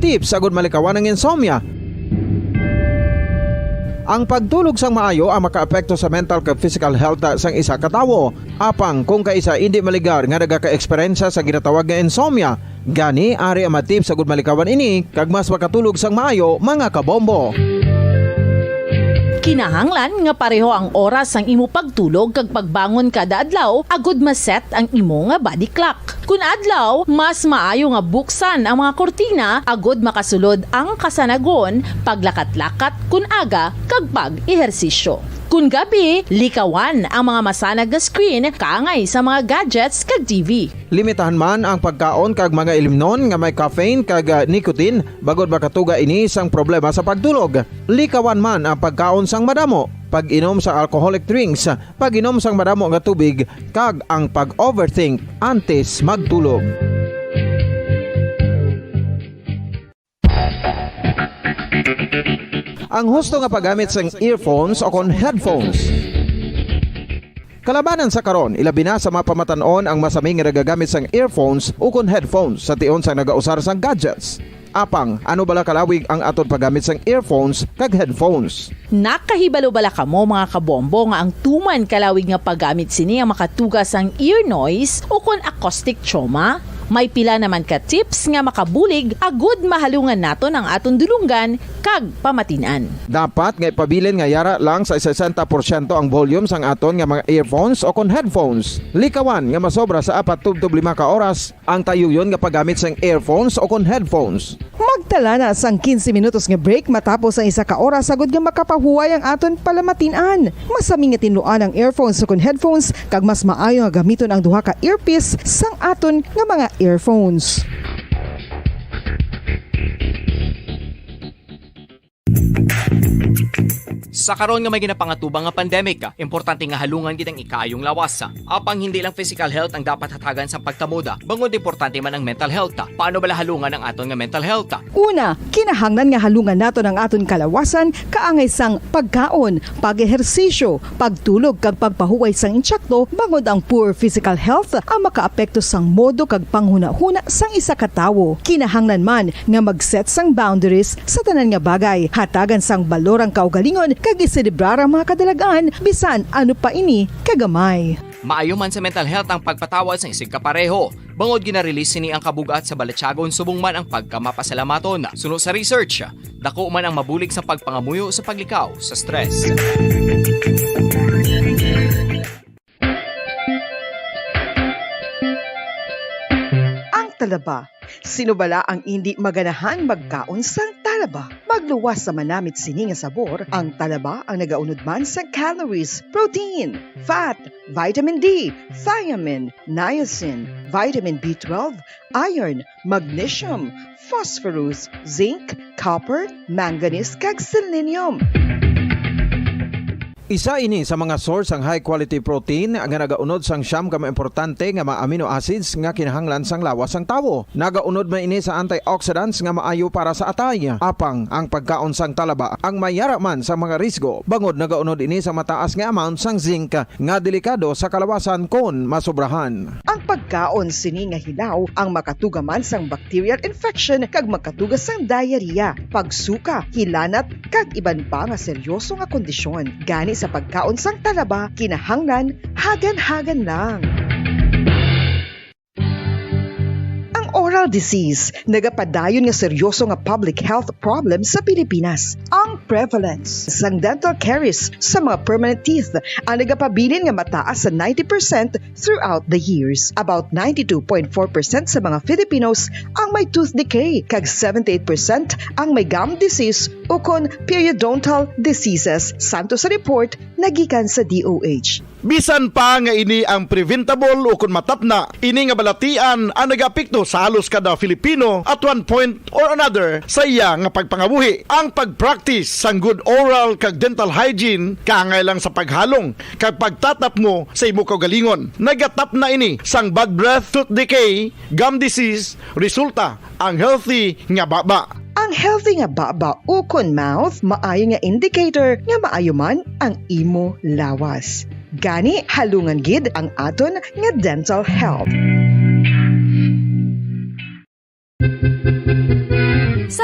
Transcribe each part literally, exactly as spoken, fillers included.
tips agud malikawan ang insomnia. Ang pagtulog sang maayo ang makaapekto sa mental kag physical health sang isa ka tawo. Apang kung kaisa indi maligar nga nagaka-eksperyensya sa ginatawag nga insomnia, gani ari ang mga tips agud malikawan ini kag mas makatulog sang maayo, mga kabombo. Kinahanglan nga pareho ang oras sang imo pagtulog kag pagbangon kada adlaw agud ma-set ang imo nga body clock. Kun adlaw, mas maayo nga buksan ang mga kurtina agud makasulod ang kasanagon, paglakat-lakat kun aga, kag pag-ehersisyo. Kun gabi, likawan ang mga masanag nga screen kaangay sa mga gadgets kag T V. Limitahan man ang pagkaon kag mga ilimnon nga may caffeine kag, ah, nicotine, bangod makatuga ini sang problema sa pagtulog. Likawan man ang pagkaon sang madamo, pag-inom sa alcoholic drinks, pag-inom sang madamo nga tubig, kag ang pag-overthink antes magtulog. Ang husto nga paggamit sang earphones o kon headphones. Kalabanan sa karon, ilabi na sa mga pamatan-on ang masami nga nagagamit sang earphones ukon headphones sa tion sang nagausar sang gadgets. Apang, ano bala kalawig ang aton paggamit sang earphones kag headphones? Nakahibalo bala kamo, mga kabombo, nga ang tuman kalawig nga paggamit sini ang makatuga sang ear noise ukon acoustic trauma? May pila naman ka tips nga makabulig agud mahalungan naton ang aton dulonggan kag pamatin-an. Dapat nga ipabilin nga yara lang sa sesenta porsyento ang volume sang aton nga mga earphones o kon headphones. Likawan nga masobra sa apat tubtob lima ka oras ang tayuyon nga paggamit sang earphones o kon headphones. Magtala na sang quince minutos nga break matapos ang isa ka oras, agud nga makapahuway ang aton palamatin-an. Masami nga tinluan ang earphones ukon headphones, kag mas maayo nga gamiton ang duha ka earpiece sang aton nga mga earphones. Sa karon nga may ginapangatubang nga pandemic, importante nga halungan gid ang ikaayong lawas. Apang hindi lang physical health ang dapat hatagan sang pagtamod, bangod importante man ang mental health. Paano bala halungan ang aton nga mental health? Una, kinahanglan nga halungan naton ang aton kalawasan kaangay sang pagkaon, pag-ehersisyo, pagtulog kag pagpahuway sang insakto, bangod ang poor physical health ang makaapekto sang modo kag panghunahuna sang isa ka tawo. Kinahanglan man nga mag-set sang boundaries sa tanan nga bagay, hatagan sang balor ang kaugalingon kag iselebrar ang mga kadalag-an, bisan ano pa ini kagamay. Maayo man sa mental health ang pagpatawad sang isigkapareho, bangod gina-release sini ang kabug-at sa balatyagon subong man ang pagkamapasalamaton. Suno sa research, dako man ang mabulig sa pagpangamuyo sa paglikaw sa stress. Ang talaba. Sino bala ang indi maganahan magkaon sang talaba? Magluwas sa manamit sini nga sabor, ang talaba ang nagaunod man sang calories, protein, fat, vitamin D, thiamine, niacin, vitamin B twelve, iron, magnesium, phosphorus, zinc, copper, manganese, kag selenium. Isa ini sa mga source sang high quality protein nga nagaunod sang siyam ka mga importante nga mga amino acids nga kinahanglan sang lawas sang tawo. Nagaunod man ini sa antioxidants nga maayo para sa atay. Apang ang pagkaon sang talaba ang may yara man sa mga risgo, bangod nagaunod ini sa mataas nga amount sang zinc nga delikado sa kalawasan kon masobrahan. Ang pagkaon sini nga hilaw ang makatuga man sang bacterial infection kag makatuga sang diarrhea, pagsuka, hilanat, kag iban pa nga seryoso nga kondisyon. Gani sa pagkaon sang talaba, kinahanglan hagan-hagan lang. Ang oral disease nagapadayon nga seryoso nga public health problem sa Pilipinas. Ang prevalence sang dental caries sa mga permanent teeth ang nagapabilin nga mataas sa ninety percent throughout the years. About ninety-two point four percent sa mga Filipinos ang may tooth decay, kag seventy-eight percent ang may gum disease ukon periodontal diseases, santo sa report nagikan sa D O H. Bisan pa nga ini ang preventable ukon matapna, ini nga balatian ang nagaapekto sa halos kada Filipino at one point or another sa iya nga pagpangabuhi. Ang pag-practice sang good oral kag dental hygiene kaangay lang sa paghalong kag pagtatapmo sa imo kaugalingon. Nagatapna ini sang bad breath, tooth decay, gum disease, resulta ang healthy nga baba. Ang healthy nga baba ukon mouth maayo nga indicator nga maayo man ang imo lawas. Gani, halungan gid ang aton nga dental health.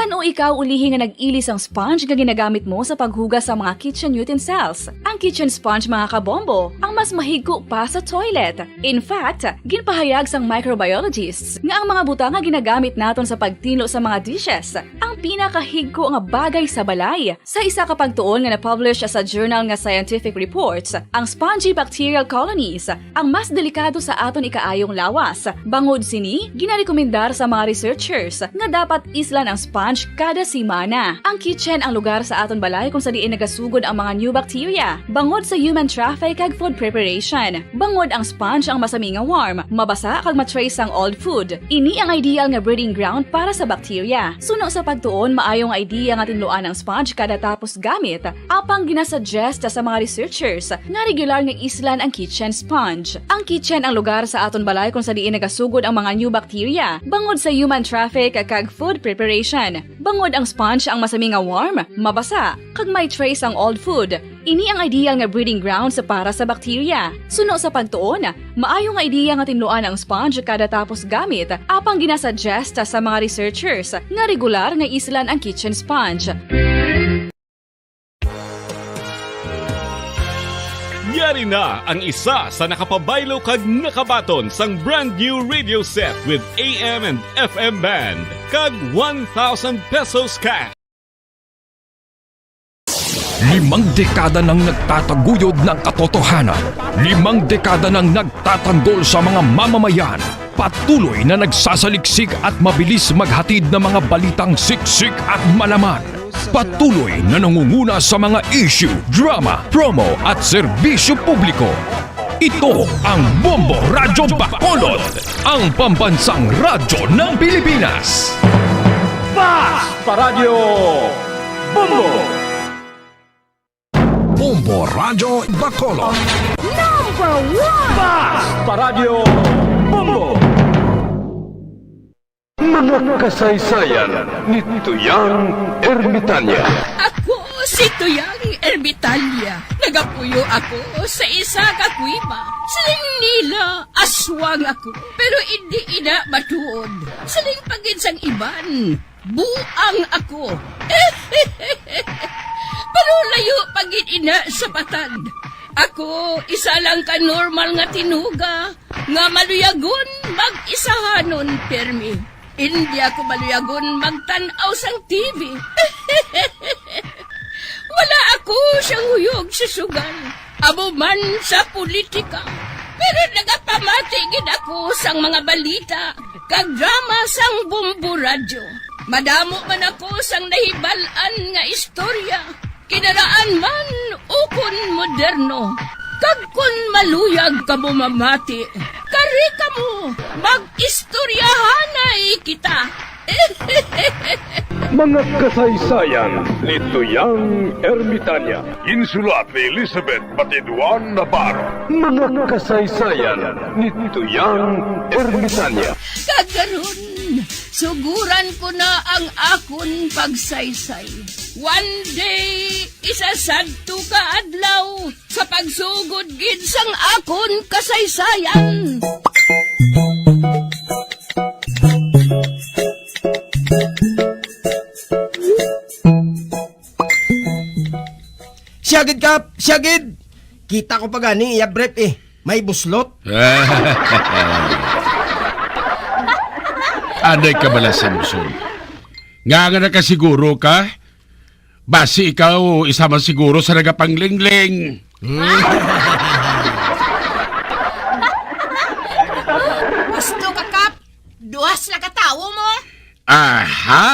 Ano ikaw ulihi nga nag-ili sang sponge nga ginagamit mo sa paghugas sa mga kitchen utensils? Ang kitchen sponge, mga kabombo, ang mas mahigko pa sa toilet. In fact, ginpahayag sang microbiologists nga ang mga butang nga ginagamit naton sa pagtinlo sa mga dishes ang pinakahigko nga bagay sa balay. Sa isa ka pagtuon nga na-publish sa journal nga Scientific Reports, ang spongy bacterial colonies ang mas delikado sa aton ikaayong lawas. Bangod sini, ginarekomendar sa mga researchers nga dapat islan ang sponge kada semana. Ang kitchen ang lugar sa aton balay kung sa diin nagasugod ang mga new bacteria, bangod sa human traffic kag food preparation. Bangod ang sponge ang masami nga warm, mabasa kag ma-trace ang old food. Ini ang ideal nga breeding ground para sa bacteria. Suno sa pagtuon, maayo nga idea nga tinluan ang sponge kada tapos gamit, apang ginasuggest sa mga researchers nga regular nga islan ang kitchen sponge. Ang kitchen ang lugar sa aton balay kung sa diin nagasugod ang mga new bacteria, bangod sa human traffic kag food preparation. Bangod ang sponge ang masami nga warm, mabasa, kag may trace ang old food. Ini ang ideal nga breeding grounds para sa bacteria. Suno sa pagtuon, maayo nga ideya nga tinluan ang sponge kada tapos gamit, apang ginasuggest sa mga researchers nga regular nga islan ang kitchen sponge. Yari na ang isa sa nakapabaylo kag nakabaton sang brand new radio set with A M and F M band kag one thousand pesos cash. Limang dekada nang nagtataguyod ng katotohanan. Limang dekada nang nagtatanggol sa mga mamamayan. Patuloy na nagsasaliksik at mabilis maghatid ng mga balitang siksik at malaman. Patuloy na nangunguna sa mga issue, drama, promo at serbisyo publiko. Ito ang Bombo Radyo Bacolod, ang pambansang radyo ng Pilipinas. Basta Radyo Bombo! Bombo Radyo Bacolod. Number one! Basta Radyo Bombo! Mga kasaysayan ni Tuyang Ermitanya. Ako si Tuyang Ermitanya. Nagapuyo ako sa isa ka kuweba. Siling nila, aswang ako. Pero indi ina matuod. Siling pa gid sang iban, buang ako. Pero layo pa gid ina sa patag. Ako, isa lang ka normal nga tinuga nga maluyagon mag-isahanon pirmi. Indi ako maluyagon magtan-aw sang T V. Wala ako siyang huyog sa sugal, amo man sa politika. Pero nagapamati gid ako sang mga balita kag drama sang Bombo Radyo. Madamo man ako sang nahibal-an nga istorya, kinaraan man ukon moderno. Kag kon maluyag kamo mamati, kari kamo, mag-istoryahanay kita. Mga kasaysayan ni Tuyang Ermitanya. Insulat ni Elizabeth Batiduan Navarro. Mga kasaysayan ni Tuyang Ermitanya. Kag karon, suguran ko na ang akon pagsaysay. One day, isa sadto ka adlaw, sa pagsugod gid sang akon kasaysayan. Siya gid, Kap! Siya gid! Kita ko pa gani iya brief eh. May buslot. Anay ka bala, Samson. Nga nga nakasiguro ka? Basi ikaw isa man siguro sa nagapanglingling. Gusto ka, Kap? Duhas na ka tawo mo? Aha!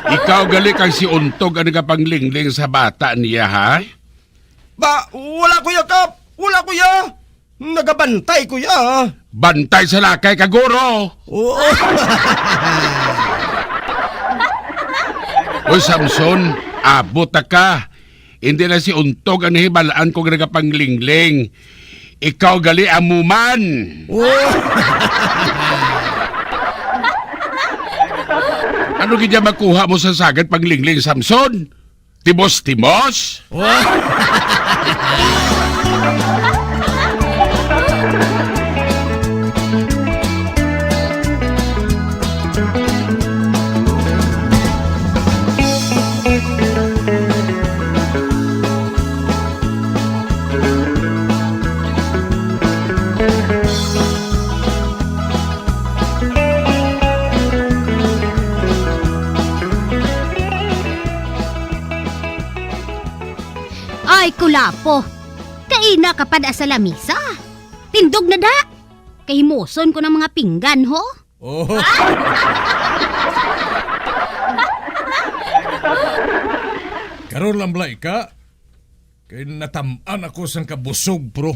Ikaw gali kang si Untog ang nagapanglingling sa bata niya, ha? Ba, wala, Kuya Kap! Wala, Kuya! Nagabantay, Kuya! Bantay sa lakay ka, guro! Oo. Uy, Samson, abot na ka. Hindi na si Untog ang nahibalaan kong nagapanglingling. Ikaw gali amo man. Ano gid ya makuha mo sa sagad panglingling, Samson? Timos-timos? Lapo, kaina ka pa da sa lamisa. Tindog na da. Kahimuson ko ng mga pinggan, ho. Oh. Karon lang, Blay, ka. Kay natam-an ako sang kabusog, bro.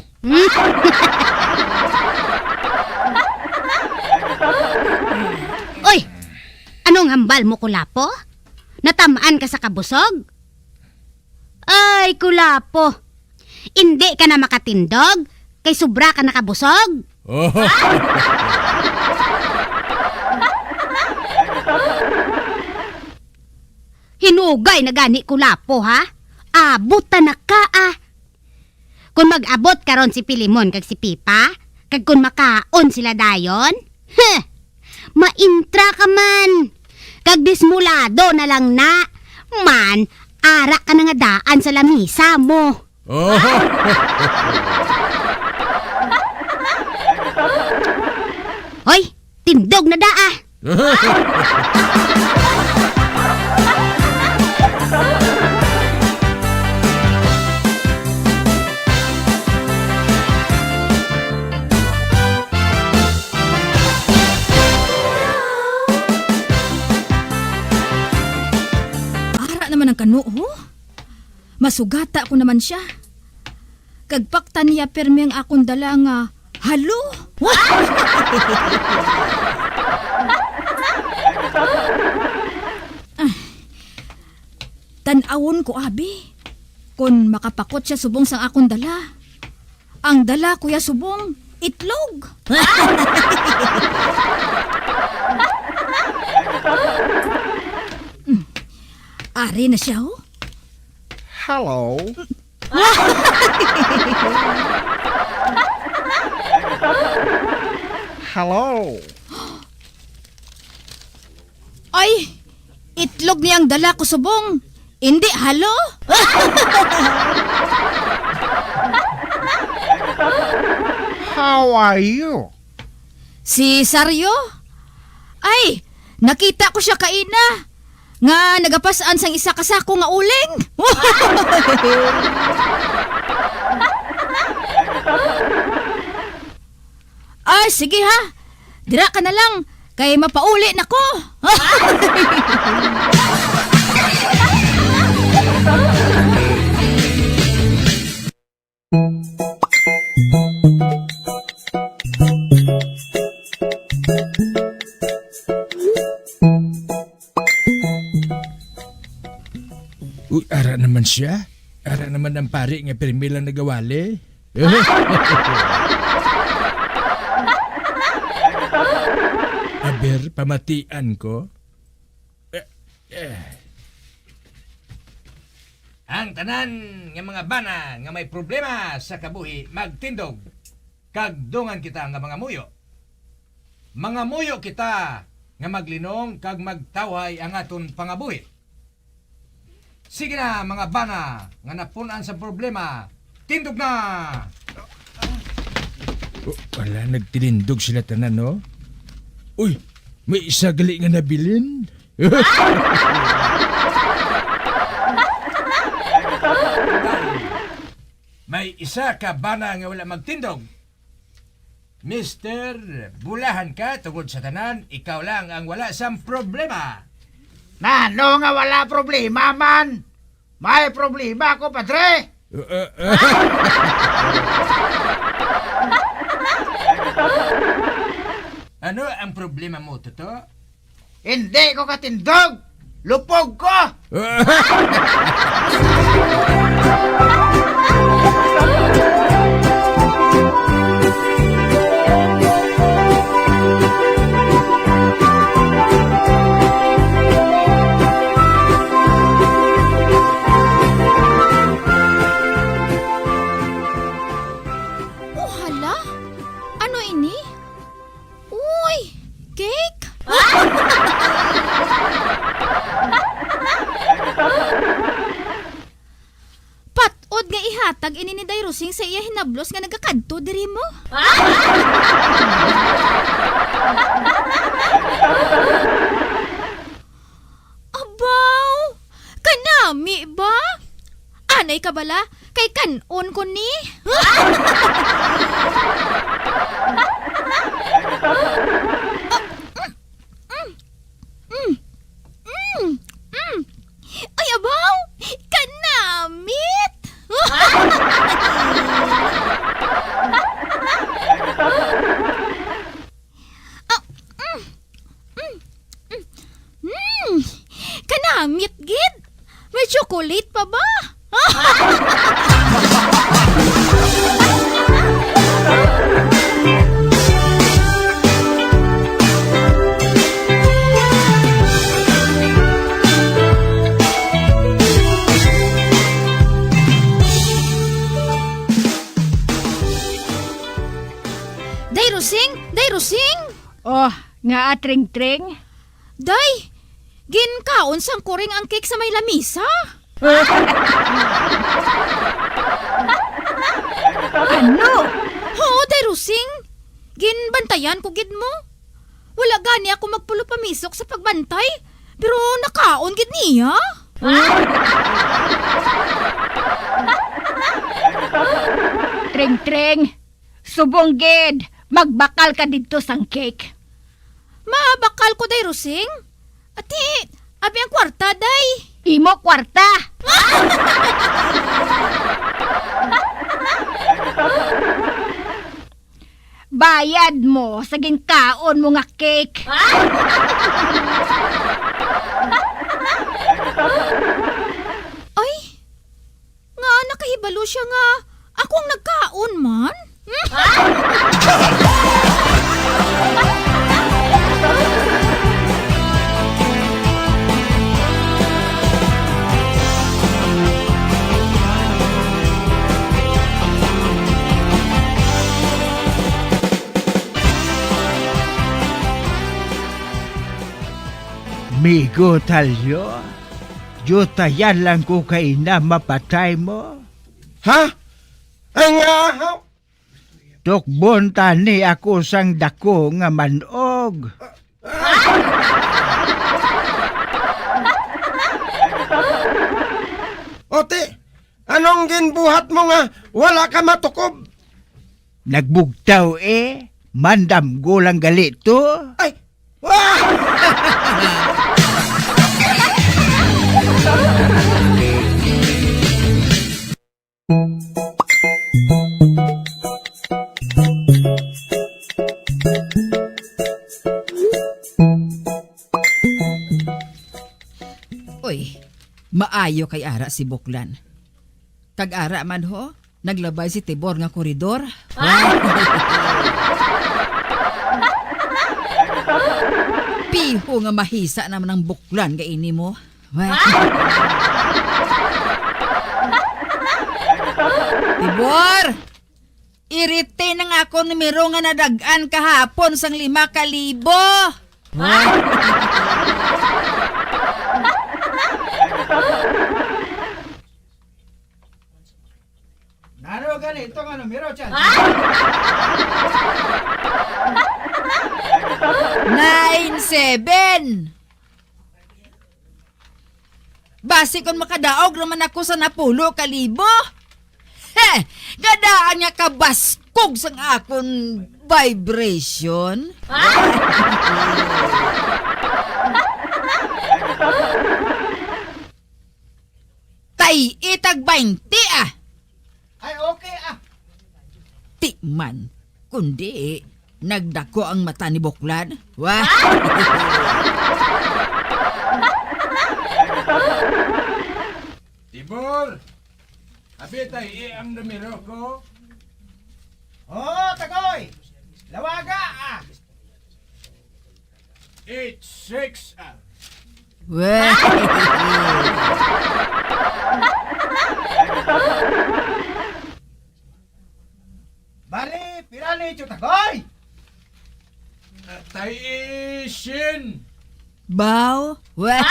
Oy, anong hambal mo, Kulapo? Natam-an ka sa kabusog? Ay, Kulapo. Indi ka na makatindog kay sobra ka nakabusog. Oh. Hinugay na gani, Kulapo, ha? Abot ta na ka, ah. Kung mag-abot karon si Pilimon kag si Pipa, kag kung makaon sila dayon, heh, maintra ka man. Kag dismulado na lang na. Man, ara ka na nga daan sa lamisa mo. Oh. Hoy, tindog na da, ah. Ara naman ang kano, ho? Masugata ko naman siya. Kag paktan niya pirmi ang akon dala nga halo. Ah, tan-awon ko, abi, kon makapakot siya subong sang akon dala. Ang dala ko ya subong, itlog. Mm. Ari na siya, oh. Hello? Hello? Ay, itlog niyang dala ko subong. Indi halo. How are you? Si Saryo? Ay, nakita ko siya kaina nga nagapas-an sang isa ka sako nga uling. Ay, sige ha. Dira ka na lang, kay mapauli na ko. Uy, ara naman siya. Ara naman ang pari nga pirmi lang nagawali. Aber, pamatian ko. Eh, eh. Ang tanan nga mga bana nga may problema sa kabuhi magtindog, kag dungan kita nga mangamuyo. Mangamuyo kita nga maglinong kag magtawhay ang aton pangabuhi. Sige na, mga bana nga napun-an sa problema, tindog na! Oh, wala, nagtilindog sila tanan, no? Uy, may isa gali nga nabilin. May isa ka bana nga wala magtindog. Mister, bulahan ka tungod sa tanan, ikaw lang ang wala sang problema. Nano nga wala problema man? May problema ako, padre. Uh, uh, uh. Ano ang problema mo, Toto? Hindi ko katindog! Lupog ko! Oh, hala? Ano ini? Uy! Cake? Patod nga ihatag ini ni Day Rosing sa iya hinablos nga nagakadto diri mo? Abaw! Kanami ba? Anay ka bala? Ay, kan-on ko ni. Mm, mm, mm, mm. Ay, abaw! Kanamit! Ah, mm, mm, mm. Mm, kanamit gid. May chocolate pa ba? Day Rosing! Day Rosing! Oh, nga atring-tring? Day, ginkaon sang kuring ang cake sa may lamisa. Ano? Oo, Day Rosing. Ginbantayan ko gid mo. Wala gani ako magpulupamisok sa pagbantay, pero nakaon gid niya. Tring-tring, subong gid, magbakal ka didto sang cake. Mabakal ko, Day Rosing? Ati, abi ang kwarta, Day. Imo kwarta. Bayad mo sa ginkaon mo nga cake. Ay, nga nakahibalo siya nga ako ang nagkaon man? Migo Talyo, diyutayan lang ko kay na mapatay mo. Ha? Ang, ah, ha? Tukbon tani ako sang dako nga man-og. Ote, anong ginbuhat mo nga wala ka matukob? Nagbugtaw, eh, mandamgo lang gali to. Ay! Wah! Uy, maayo kay ara si Buklan. Kag ara man ho, naglabay si Tibor nga koridor. Piho nga mahisa naman ang Buklan nga ini mo. Tibor! Iriti nang ako numero nga nadag-an kahapon sang lima ka libo. Nano gani ito nga numero, Chan? Nine seven. Basi kon makadaog naman ako sa napulo ka libo. He! Gadaan nga kabaskog sang akon vibration. Tay, itag baynte, ah. Ay, okay, ah. Ti man, kundi nagdako ang mata ni Buklan. Wa? Tibor, abi tay i ang numero ko. Oh, Tagoy! Lawaga, ah! Eight six, ah. Weh. Bali, pira ni Tiyutagoy? Atay isin. Baw? Weh.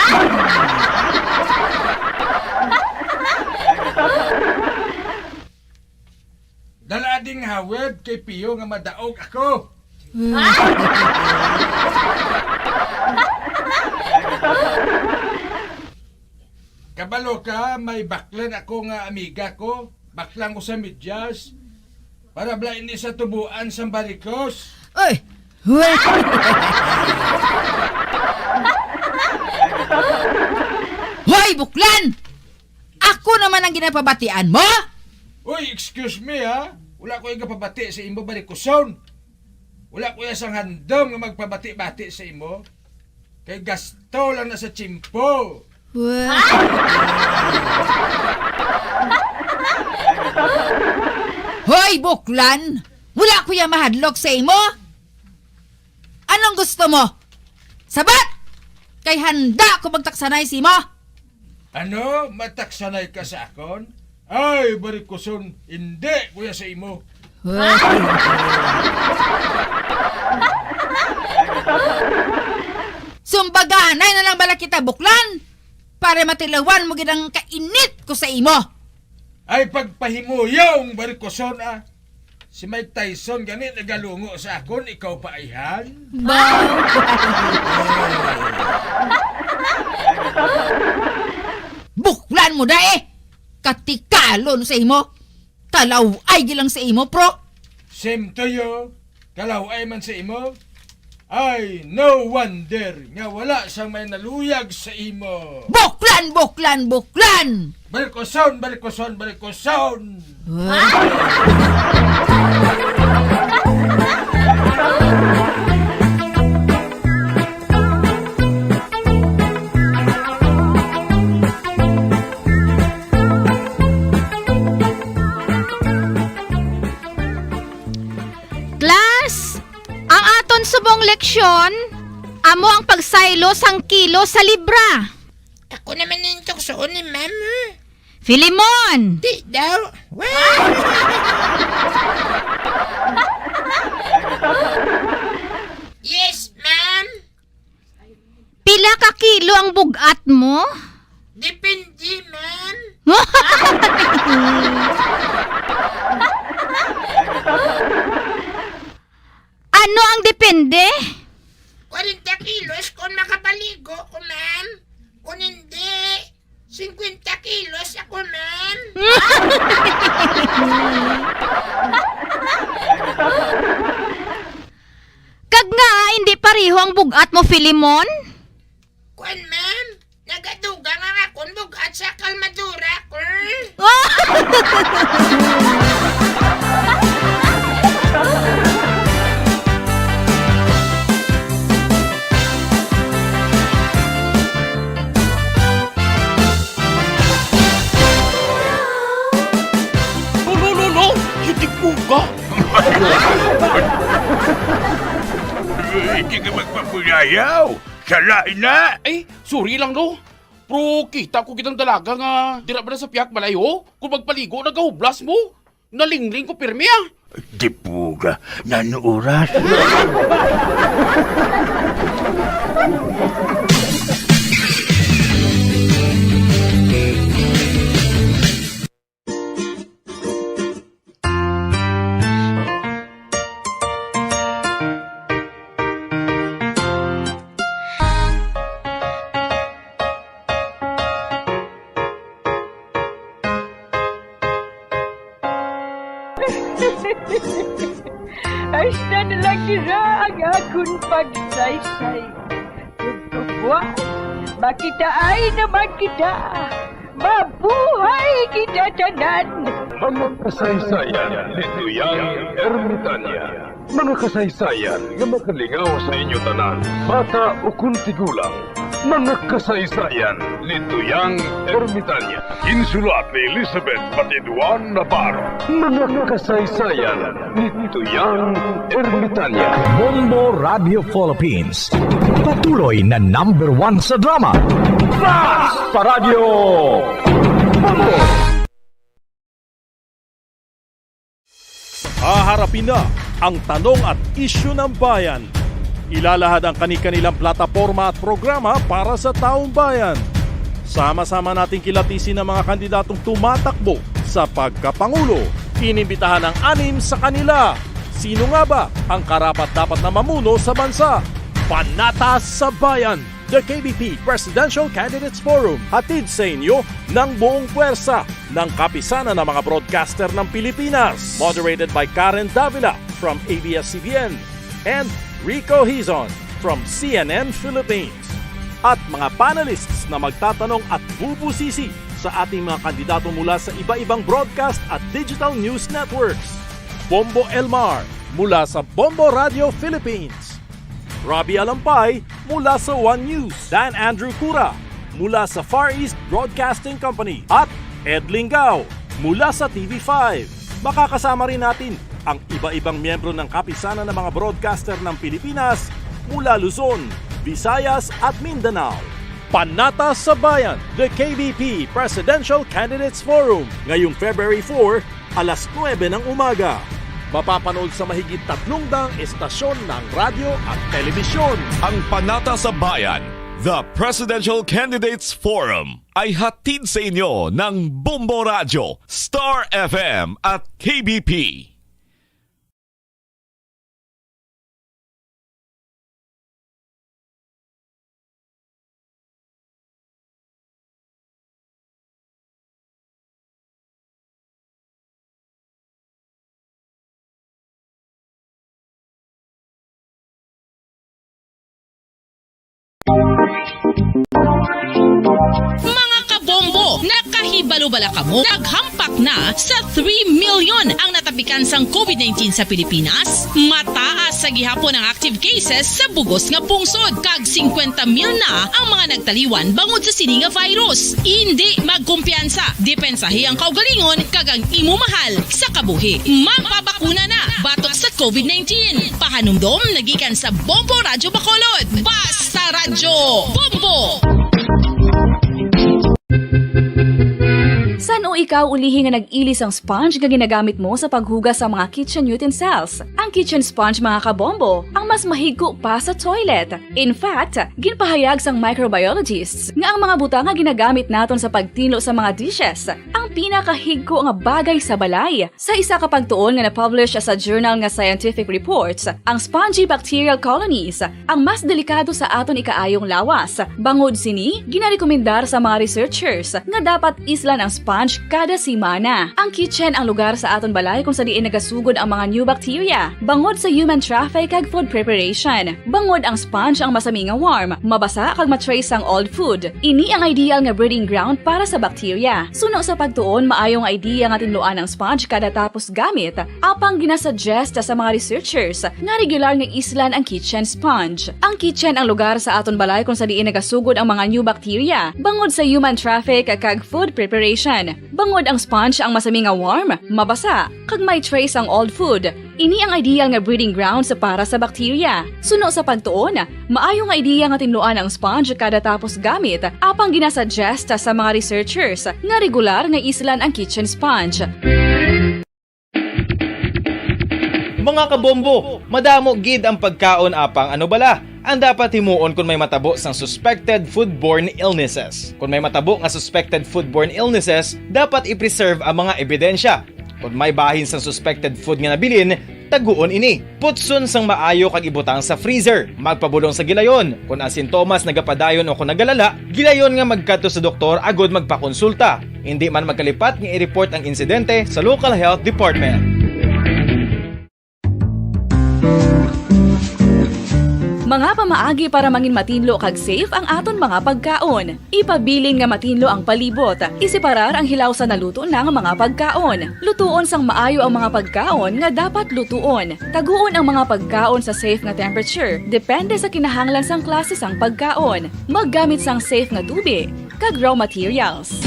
Dala ding hawid kay Pio nga madaog ako. Kabalo ka, may baklan ako nga amiga ko. Baklang ko sa medyas. Para bala ini sa tubuan sang barikos. Oy! Wa-, Hoy, buklan! Ako naman ang ginapabatian mo? Uy, excuse me, ha? Wala ko igapabati sa imo, barikoson. Wala ko iya sang handom nga magpabati-bati sa imo. Kay gasto lang na sa tiyempo. Wa-, Hoy, buklan! Wala ko iya mahadlok sa imo. Anong gusto mo? Sabat! Kay handa ko magtaksanay sa imo. Ano? Mataksanay ka sa akon? Ay, barikoson, hindi ko iya sa imo. Sumbaganay na lang bala kita, buklan, para matilawan mo gid ang kainit ko sa imo. Ay, pagpahimuyong, barikoson, ah. Si Mike Tyson gani nagalungo sa akon, ikaw pa, ayhan? Ba? Buklan mo, da, eh! Katikalon sa imo! Kalaw-ay gilang sa imo, pro! Same to you. Kalaw-ay man sa imo. Ay, no wonder nga wala sang may naluyag sa imo. Buklan, buklan, buklan! Balikoson, balikoson, balikoson! Class, ang aton subong leksyon, amo ang pagsaylo sang kilo sa libra. Ako naman ning tuksoon ni ma'am, eh. Filemon! Di daw. Yes, ma'am. Pila ka kilo ang bug-at mo? Depende, ma'am. Ano ang depende? Kwarenta kilos kung makapaligo ko, ma'am. Kung hindi, singkwenta kilos ako, ma'am. Kag nga, hindi pareho ang bug-at mo, Filemon? Kuan, ma'am, nagadugang ang akon bug-at sa kalmadura ko. Lo, lo, lo, lo! Hindi ko ka! Hindi ka magpapulayaw! Sala na! Ay, sorry lang, no? Pero kita ko kitang dalaga nga dira ba na sa piyak balay, oh? Kung magpaligo, nagahublas mo. Nalingling ko pirmi, ah. Dipuga, nano oras? Hasta na lang dira ang akon pagsaysay. Ug buwas, makitaay naman kita. Mabuhay kita tanan! Mga kasaysayan ni Tuyang Ermitanya. Mga kasaysayan nga makalingaw sa inyo tanan, bata ukon tigulang. Mga kasaysayan ni Tuyang Ermitanya. Ginsulat ni Elizabeth Batiduan Navarro. Mga kasaysayan ni Tuyang Ermitanya. Bombo Radio Philippines. Patuloy na number one sa drama. Fast Paradyo! Bombo! Haharapin na ang tanong at isyu ng bayan. Ilalahad ang kani-kanilang plataporma at programa para sa taong bayan. Sama-sama nating kilatisin ang mga kandidatong tumatakbo sa pagkapangulo. Inimbitahan ang anim sa kanila. Sino nga ba ang karapat-dapat na mamuno sa bansa? Panata sa Bayan, The K B P Presidential Candidates Forum, hatid sa inyo ng buong puwersa ng Kapisanan ng mga Broadcaster ng Pilipinas. Moderated by Karen Davila from A B S C B N and Rico Hizon from C N N Philippines. At mga panelists na magtatanong at bubusisi sa ating mga kandidato mula sa iba-ibang broadcast at digital news networks. Bombo Elmar mula sa Bombo Radio Philippines. Robbie Alampay mula sa One News. Dan Andrew Cura mula sa Far East Broadcasting Company. At Ed Lingao mula sa T V five. Makakasama rin natin ang iba-ibang miyembro ng Kapisanan ng mga Broadcaster ng Pilipinas mula Luzon, Visayas at Mindanao. Panata sa Bayan, the K B P Presidential Candidates Forum, ngayong February four, alas nuebe ng umaga. Mapapanood sa mahigit tatlong daang estasyon ng radyo at telebisyon. Ang Panata sa Bayan, the Presidential Candidates Forum, ay hatid sa inyo ng Bombo Radyo, Star F M at K B P. Mga kabombo, nakahibalo bala kamo? Naghampak na sa three million ang natapikan sang COVID nineteen sa Pilipinas. Mataas sa gihapon ang active cases sa bugos nga pungsod, kag singkwenta mil na ang mga nagtaliwan bangod sa sini nga virus. Indi magkumpiyansa, depensahi ang kaugalingon kag ang imo mahal sa kabuhi. Magpabakuna na batok sa COVID nineteen. Pahanumdom nagikan sa Bombo Radyo Bacolod. Basta Radyo Bombo! San-o ikaw ulihi nga nag-ili sang sponge nga ginagamit mo sa paghugas sa mga kitchen utensils? Ang kitchen sponge, mga kabombo, ang mas mahigko pa sa toilet. In fact, ginpahayag sang microbiologists nga ang mga butang nga ginagamit naton sa pagtinlo sa mga dishes ang pinakahigko nga bagay sa balay. Sa isa ka pagtuon nga na-publish sa journal nga Scientific Reports, ang spongy bacterial colonies ang mas delikado sa aton ikaayong lawas. Bangod sini, ginarekomendar sa mga researchers nga dapat islan ang sponge kada semana. Ang kitchen ang lugar sa aton balay kung sa diin nagasugod ang mga new bacteria. Bangod sa human traffic kag food preparation, bangod ang sponge ang masami nga warm, mabasa kag ma-trace ang old food. Ini ang ideal nga breeding ground para sa bacteria. Suno sa pagtuon, maayo nga idea nga tinluan ang sponge kada tapos gamit, apang ginasuggest sa mga researchers nga regular nga islan ang kitchen sponge. Ang kitchen ang lugar sa aton balay kung sa diin nagasugod ang mga new bacteria, bangod sa human traffic kag food preparation. Bangod ang sponge ang masami nga warm, mabasa, kag may trace ang old food. Ini ang ideal nga breeding grounds para sa bacteria. Suno sa pagtuon, maayo nga idea nga tinluan ang sponge kada tapos gamit, apang ginasuggest sa mga researchers nga regular nga islan ang kitchen sponge. Mga kabombo, madamo gid ang pagkaon apang ano bala ang dapat himuon kon may matabo sang suspected foodborne illnesses? Kon may matabo nga suspected foodborne illnesses, dapat i-preserve ang mga ebidensya. Kon may bahin sang suspected food nga nabilin, taguon ini. Putson sang maayo kag ibutang sa freezer. Magpabulong sa gilayon. Kon ang sintomas nagapadayon o kon nagalala, gilayon nga magkadto sa doktor agod magpakonsulta. Indi man magkalipat nga i-report ang insidente sa local health department. Mga pamaagi para mangin matinlo kag safe ang aton mga pagkaon. Ipabilin nga matinlo ang palibot. Iseparar ang hilaw sa naluto na nga mga pagkaon. Lutuon sang maayo ang mga pagkaon nga dapat lutuon. Taguon ang mga pagkaon sa safe nga temperature, depende sa kinahanglan sang klase sang pagkaon. Maggamit sang safe nga tubi kag raw materials.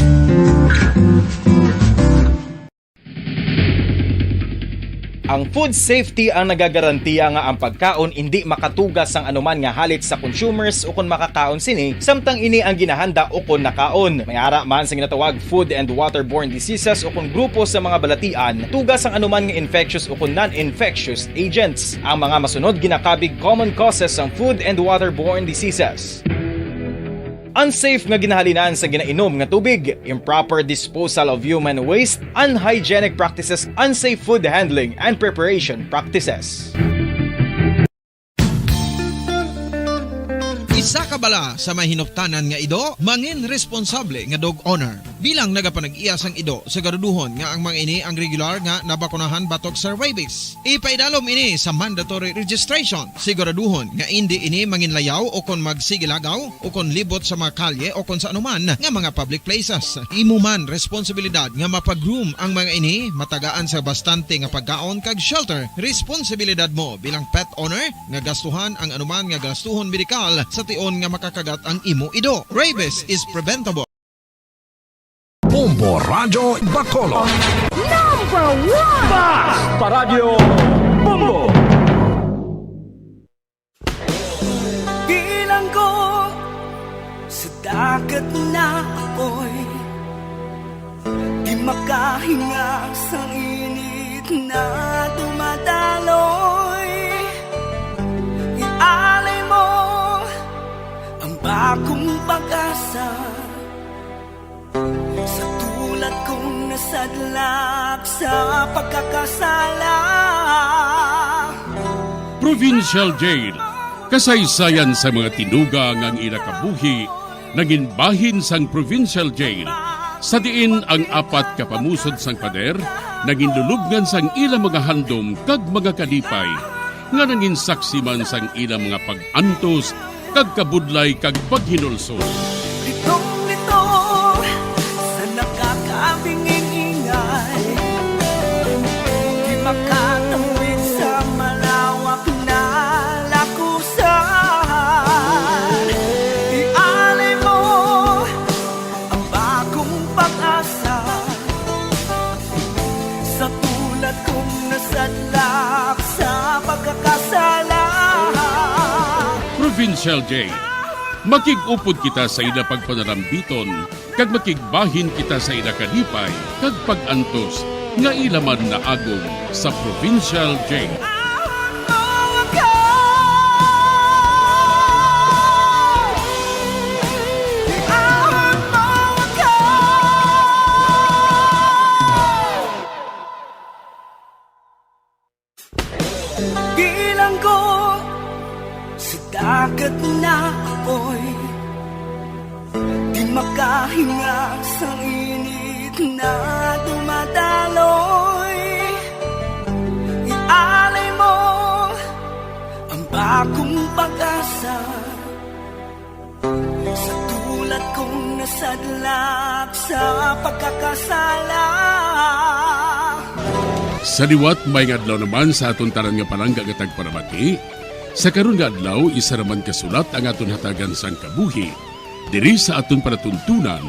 Ang food safety ang nagagarantiya nga ang pagkaon indi makatuga sang anuman nga halit sa consumers ukon makakaon sini, samtang ini ang ginahanda ukon nakaon. May ara man sa ginatawag food and waterborne diseases ukon grupo sa mga balatian, tuga sang anuman nga infectious ukon non-infectious agents. Ang mga masunod ginakabig common causes sang food and waterborne diseases. Unsafe nga ginahalinan sa ginainom nga tubig, improper disposal of human waste, unhygienic practices, unsafe food handling and preparation practices. Sa kabala sa mahinuptanan nga ido, mangin responsable nga dog owner. Bilang nagapanag-iya sang ido, siguraduhon nga ang mga ini ang regular nga nabakunahan batok sa rabies. Ipaidalom ini sa mandatory registration. Siguraduhon nga indi ini manginlayaw o kon magsigilagaw o kon libot sa mga kalye o kon sa anuman nga mga public places. Imo man responsibilidad nga mapagroom ang mga ini, matagaan sa bastante nga pagkaon kag shelter. Responsibilidad mo bilang pet owner nga gastuhan ang anuman nga gastuhon medikal sa tion nga makakagat ang imo ido. Rabies is preventable. Bombo Radyo Bacolod. Number one! Mas pa Radyo Bombo! Bilanggo sa dagat na apoy, di makahinga sa init na dumadaloy. Ialay mo ang bagong pag-asa sa tulad kong nasadlak sa pagkakasala. Provincial Jail, kasaysayan sa mga tinuga nga ang ila kabuhi nangin bahin sang Provincial Jail, sa diin ang apat ka pamusod sang pader nangin lulubngan sang ila mga handom kag mga kalipay, nga nangin saksi man sang ila mga pag-antos kag kabudlay kag paghinulsol. Litong-litong sa nakakabinging ingay, di makatawid sa malawak na lakusan. Ialay mo ang bagong pag-asa sa tulad kong nasadlak sa pagkakasala. Provincial Jail. Makig-upod kita sa ila pagpanarambiton, kag makigbahin kita sa ila kalipay kag pag-antos nga ila man naagom sa Provincial Jail. Bilanggo sa dagat na apoy, di makahinga sa init na dumadaloy. Ialay mo ang bagong pag-asa sa tulad kong nasadlak sa pagkakasala. Sa liwat, maayong adlaw naman sa aton tanan nga palangga nga tagpalamati. Sa karon nga adlaw, isa naman ka sulat ang aton hatagan sang kabuhi diri sa aton palatuntunan,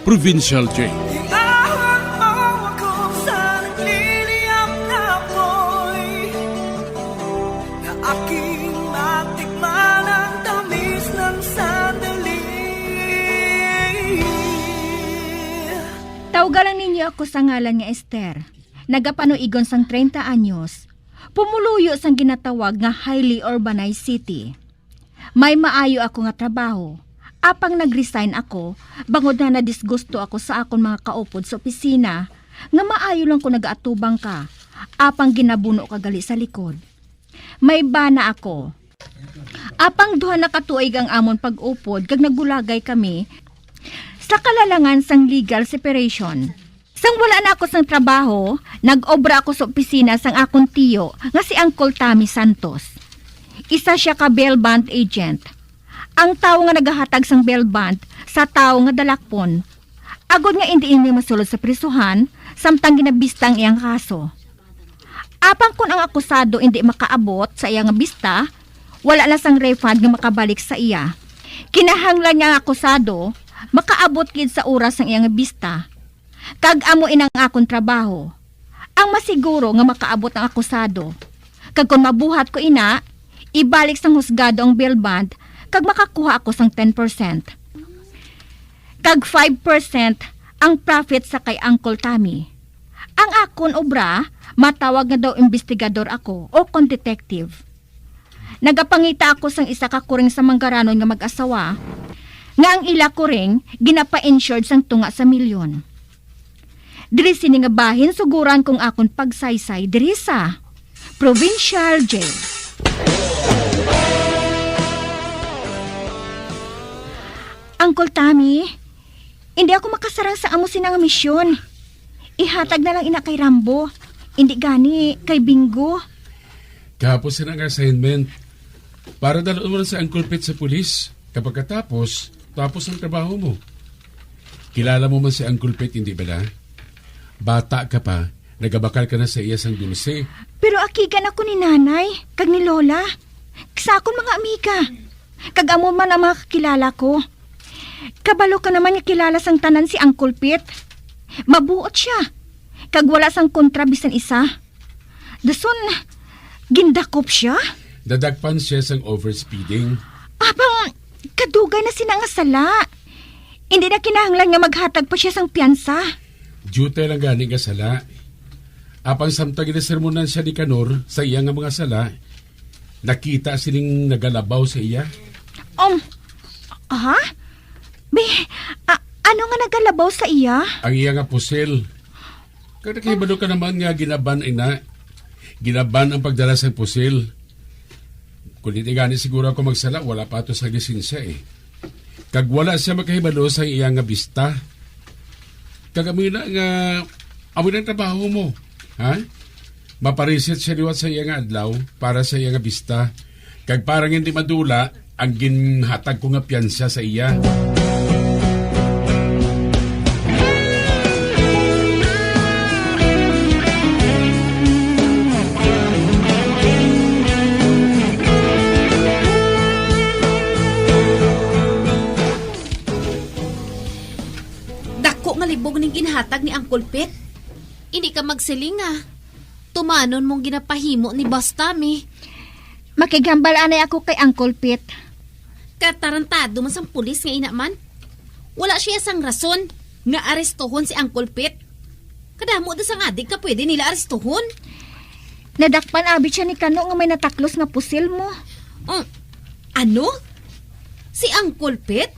Provincial Jail. Iahon mo ako sa nagliliyab na apoy, na aking matikman ang tamis ng sandali. Tawga lang ninyo ako sa ngalan nga Esther. Nagapanuigon sang treinta anyos. Pumuluyo sang ginatawag nga highly urbanized city. May maayo ako nga trabaho. Apang nag-resign ako, bangod nga nadisgusto ako sa akon mga kaupod sa opisina, nga maayo lang kon nagaatubang ka, apang ginabuno ka gali sa likod. May bana ako. Apang duha na ka tuig ang amon pag-upod kag nagbulagay kami sa kalalangan sang legal separation. Sang wala na ako sang trabaho, nag-obra ako sa opisina sang akon tiyo nga si Uncle Tommy Santos. Isa sia ka bail bond agent. Ang tawo nga nagahatag sang bail bond sa tawo nga dalakpon, agod nga indi ini masulod sa prisuhan, samtang ginabista ang iyang kaso. Apang kon ang akusado indi makaabot sa iya nga bista, wala na sang refund nga makabalik sa iya. Kinahanglan nga ang akusado makaabot gid sa oras sang iya nga bista, kag amo ina ang akon trabaho. Ang masiguro nga makaabot ang akusado, kag kon mabuhat ko ina, ibalik sang husgado ang bail bond kag makakuha ako sang ten percent. Kag five percent ang profit sa kay Uncle Tommy. Ang akon obra, matawag nga daw imbestigador ako o kon detective. Nagapangita ako sang isa ka kuring sa manggaranon nga mag-asawa, nga ang ila kuring ginapa-insured sang tunga sa milyon. Diri sini nga bahin suguran kong akon pagsaysay diri sa Provincial Jail. Uncle Tommy, hindi ako makasarang sa amo sina nga misyon. Ihatag na lang ina kay Rambo. Hindi gani kay Bingo. Kahapon sina nga assignment. Para dalon mo lang si Uncle Pete sa pulis. Kapag katapos, tapos ang trabaho mo. Kilala mo man si Uncle Pete, hindi bala? Bata ka pa, nagabakal ka na sa iya sang dulce. Pero akigan ako ni Nanay, kag ni Lola. Sa akon mga amiga. Kag amo man ang mga kakilala ko. Kabalo ka naman nga kilala sang tanan si Uncle Pete. Mabuot siya. Kag wala sang kontra bisan isa. Dason, gindakop siya? Nadakpan siya sang overspeeding. Abang, kadugay na sina nga sala. Hindi na kinahanglan nga maghatag pa siya sang piyansa. Duty lang gani nga sala. Apang samtang ginasermonan siya ni Kanor sa iya nga mga sala, nakita sining nagalabaw sa iya. Um, ha? Be, a-, ano nga nagalabaw sa iya? Ang iya nga pusil. Kag nakahibalo ka naman nga ginaban ina. Ginaban ang pagdala sang pusil. Kung hindi gani siguro ako magsala, wala pa ato sa lisensya eh. Kag wala siya makahibalo sa iya nga bista. Kag amo na nga, amo na ang trabaho mo. Ha? Mapareset siya liwat sa iya nga adlaw para sa iya nga bista. Kag para nga hindi madula ang ginhatag ko nga piyansa sa iya. Dako nga libog ning ginhatag ni Uncle Pete. Hindi ka magsiling, ah. Tumanon mong ginapahimo ni Boss Tommy. Makighambal anay ako kay Uncle Pete. Katarantado man sang pulis nga ina man. Wala siya sang rason nga arestuhon si Uncle Pete. Kadamo da sang adik nga pwede nila arestuhon. Nadakpan abi siya ni Kano nga may nataklos nga pusil mo. Oh, ano? Si Uncle Pete?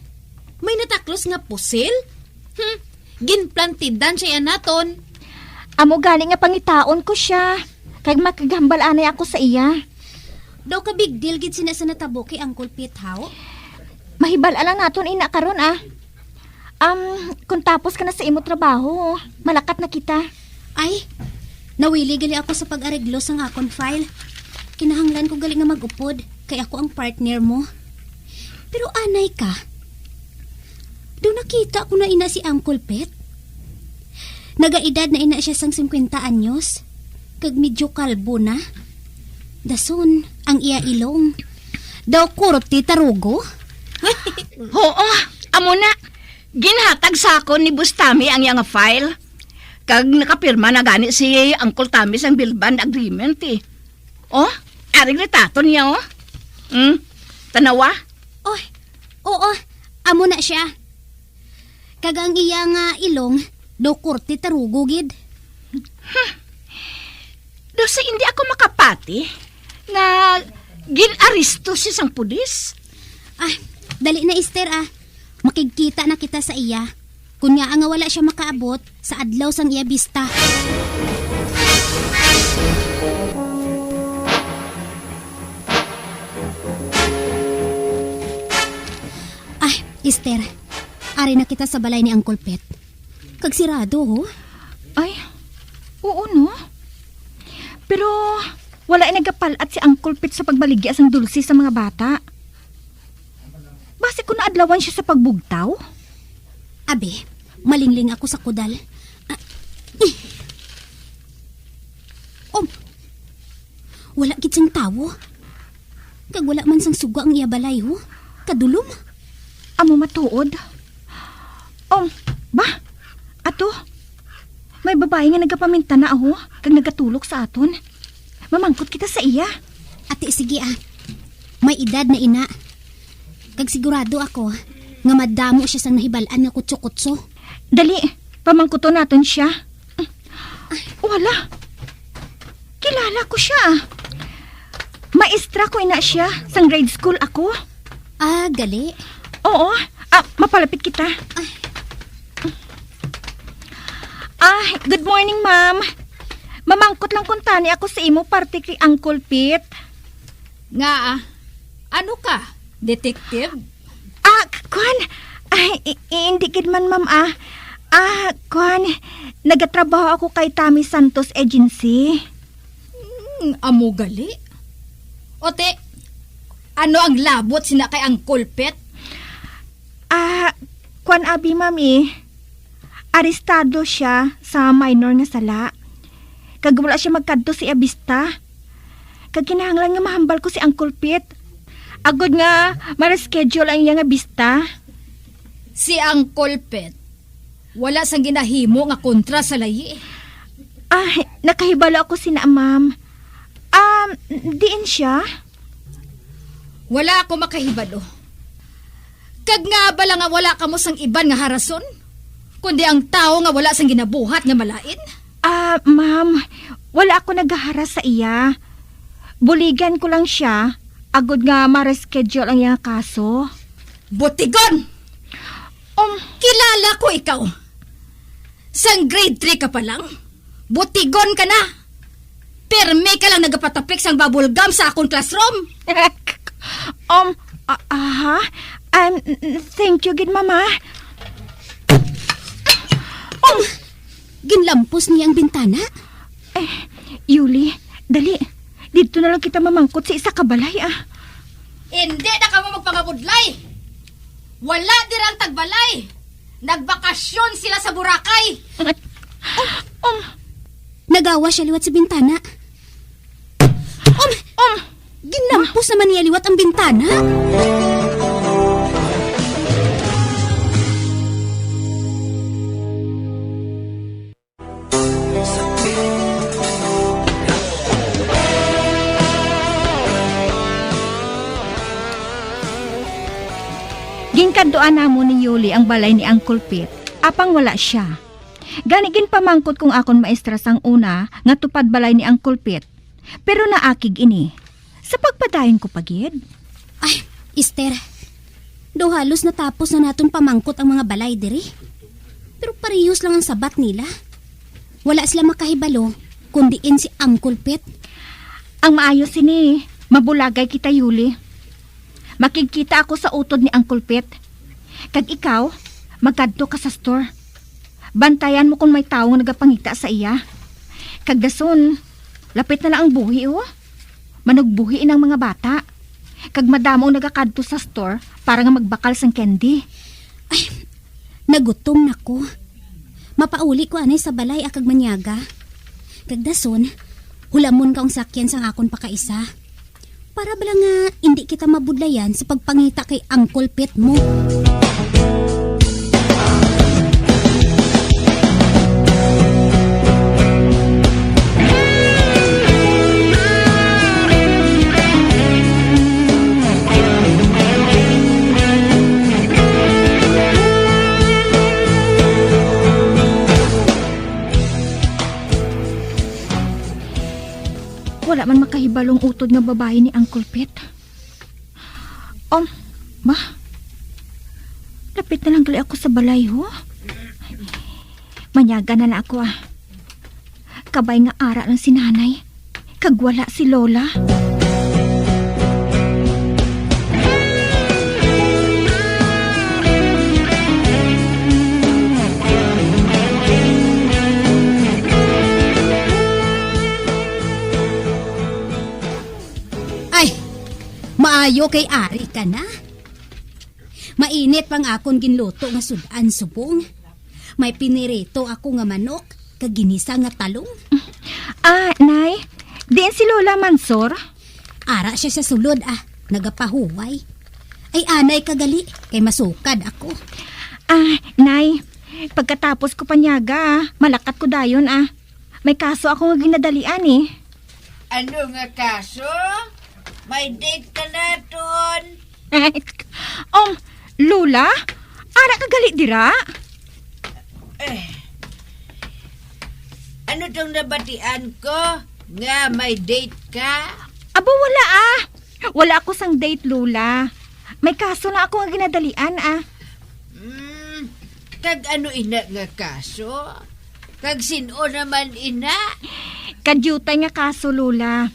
May nataklos nga pusil? Hmm, ginplantidan siya naton. Amo gani nga pangitaon ko siya. Kag makighambal anay ako sa iya. Daw ka big deal gid sina sa natabo kay Uncle Pete, haw? Mahibal-an lang naton ina karon, ah. Um, kung tapos ka na sa imo trabaho, malakat na kita. Ay, nawili gali ako sa pag-areglo sang akon file. Kinahanglan ko gali nga mag-upod, kay ako ang partner mo. Pero anay ka, daw nakita ko na ina si Uncle Pete. Nagaedad na ina siya sang singkwenta anyos, kag medyo kalbo na. Dason, ang iya ilong, daw korte tarugo. Oo, amo na. Ginhatag sa akon ni Boss Tommy ang iya nga file. Kag nakapirma na gani si Uncle Tommy sang bail bond agreement, eh. Oh, aring litrato niya, oh. Hmm, tanawa. Oy, oo, amo na siya. Kag ang iya nga ilong, daw korte tarugo gid. Hmm. Daw sa hindi ako makapati nga gin-aresto siya sang pulis. Ah, dali na, Esther, ah. Makigkita na kita sa iya. Kun ngaa nga wala siya makaabot sa adlaw sang iya bista. Ah, Esther, ari na kita sa balay ni Uncle Pete. Kag sirado, ho? Ay, oo, no? Pero wala ay nagapalat si Uncle Pete sa pagbaligya sang dulce sa mga bata. Basi ko naadlawan siya sa pagbugtaw. Abi, malingling ako sa kudal. Ah, eh. Oh, wala gid sang tawo. Kag wala man sang suga ang iya balay, ho. Kadulom. Amo matuod. Um, ba? Ato, may babayi nga nagapamintana, ho, kag nagatulok sa aton. Mamangkot kita sa iya. Ati, sige, ah. May edad na ina. Kag sigurado ako nga madamo siya sang nahibal-an nga kutso-kutso. Dali, pamangkuton naton siya. Wala. Kilala ko siya. Maestra ko ina siya. Sang grade school ako. Ah, gali. Oo. Ah, mapalapit kita. Ah, good morning, ma'am. Mamangkot lang kuntani ako sa imo parte kay Uncle Pete. Nga, ah, ano ka? Detective? Ah, k-, kwan, Ay, i-, i-, hindi gid man, ma'am, ah. Ah, kwan, nagatrabaho ako kay Tommy Santos Agency. Hmm, amo gali? O, te, ano ang labot sina kay Uncle Pet? Ah, kwan abi, ma'am, eh. Arestado siya sa minor nga sala. Kag wala siya magkadto sa iya bista. Kag kinahanglan nga mahambal ko si Uncle Pete. Agod nga ma-reschedule ang iya nga bista. Si Uncle Pete, wala sang ginahimo nga kontra sa layi. Ah, nakahibalo ako sina, ma'am. Um, diin siya? Wala ako makahibalo. Kag nga bala nga wala kamo sang iban nga harason, kundi ang tawo nga wala sang ginabuhat nga malain? Ah, ma'am, wala ako nagaharas sa iya. Buligan ko lang siya, agod nga ma-reschedule ang iyang kaso. Butigon! Um, Kilala ko ikaw. Sang grade three ka pa lang, butigon ka na. Pirmi ka lang nagapatapik sang bubble gum sa akon classroom. Um, a-, aha? Um, n-, n-, thank you gid, mama. Um, Ginlampos niya ang bintana. Eh, Yuli, dali. Didto na lang kita mamangkot sa isa ka balay, ah. Hindi na kamo magpangabudlay. Wala dira ang tagbalay. Nagbakasyon sila sa Boracay. Um, Nagawas siya liwat sa bintana. Um, Um, Ginlampos naman niya liwat ang bintana. Ginkadtuan namon ni Yuli ang balay ni Uncle Pete, apang wala sia. Gani ginpamangkot ko ang akon maestra sang una nga tupad balay ni Uncle Pete, pero naakig ini. Sa pagpadayon ko pa gid. Ay, Esther, daw halos natapos na naton pamangkot ang mga balay diri. Pero parehos lang ang sabat nila. Wala sila makahibalo kung diin si Uncle Pete. Ang maayo sini, mabulagay kita, Yuli. Makigkita ako sa utod ni Uncle Pete. Kag ikaw, magkadto ka sa store. Bantayan mo kung may tawo nga nagapangita sa iya. Kag dason, lapit na lang ang buhi, oh. Manugbuhi na ang mga bata. Kag madamo ang nagakadto sa store para nga magbakal sang candy. Ay, nagutom na ko. Mapauli ko anay sa balay, ah, kag manyaga. Kag dason, hulamon ko ang sakyan sang akon pakaisa. Para bala nga indi kita mabudlayan sa pagpangita kay Uncle Pete mo. Wala man makahibalong utod nga babayi ni Uncle Pete. Um, ma? Lapit na lang gali ako sa balay, ho. Manyaga na lang ako, ah. Kabay nga ara lang si Nanay, kag wala si Lola. Ay, maayo kay ari ka na. Mainit pang akon ginluto nga sud-an subong. May pinirito ako nga manok, kag ginisa nga talong. Ah, Nay, diin si Lola Mansor? Ara siya sa sulod, ah, nagapahuway. Ay, anay ka gali, kay masukad ako. Ah, Nay, pagkatapos ko panyaga, ah, malakat ko dayon, ah. May kaso ako nga ginadalian, eh. Ano nga kaso? May date ka naton. Um, Lola? Ara ka gali dira? Eh, ano tong nabatian ko nga may date ka? Abo, wala, ah. Wala ako sang date, Lola. May kaso na ako nga ginadalian, ah. Mm, kag ano ina nga kaso? Kag sin-o naman ina? Kadyutay nga kaso, Lola.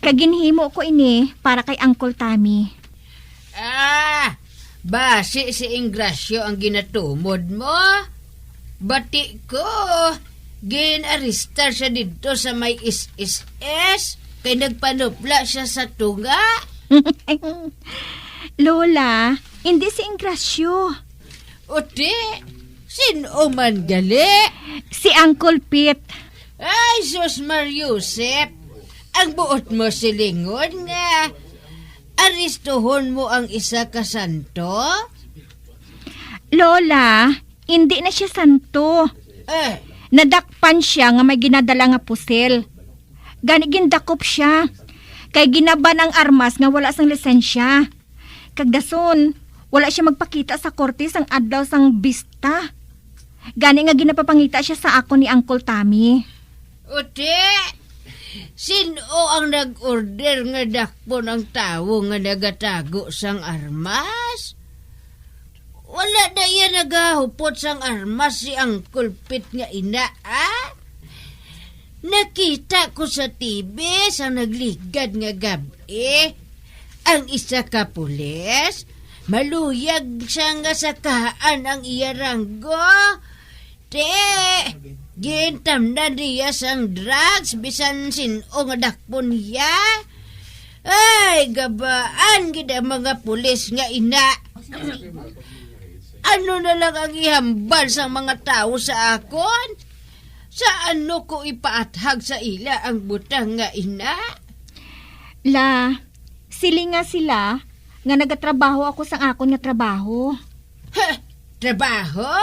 Kag ginhimo ko ini para kay Uncle Tommy. Ah, Basi si Ingracio ang ginatumod mo? Bati ko, gin-arestar siya didto sa may S S S kay nagpanupla siya sa tunga. Lola, hindi si Ingracio. Uti, sin-o man gali? Si Uncle Pete. Ay, sus, Mar Yusef. Ang buot mo silingon nga arestuhon mo ang isa ka santo? Lola, hindi na siya santo. Eh. Nadakpan siya nga may ginadala nga pusil. Gani gindakop siya. Kay ginaban ang armas nga wala sang lisensya. Kag dason, wala siya magpakita sa korte sang adlaw sang bista. Gani nga ginapapangita siya sa akon ni Uncle Tommy. Uti, sin-o ang nag-order nga dakpon ang tawo nga nagatago sang armas? Wala na iya nagahupot sang armas si Uncle Pete nga ina, ah? Nakita ko sa T V sa nagligad nga gab-i, ang isa ka pulis, maluyag siya nga sakaan ang iya ranggo. Te, gintamnan niya sang drugs, bisan sin-o nga dakpon niya. Ay, gabaan gid ang mga pulis nga ina. Ano na lang ang ihambal sang mga tawo sa akon? Sa ano ko ipaathag sa ila ang butang nga ina? La, silinga sila nga nagatrabaho ako sang akon nga trabaho. Ha? Trabaho?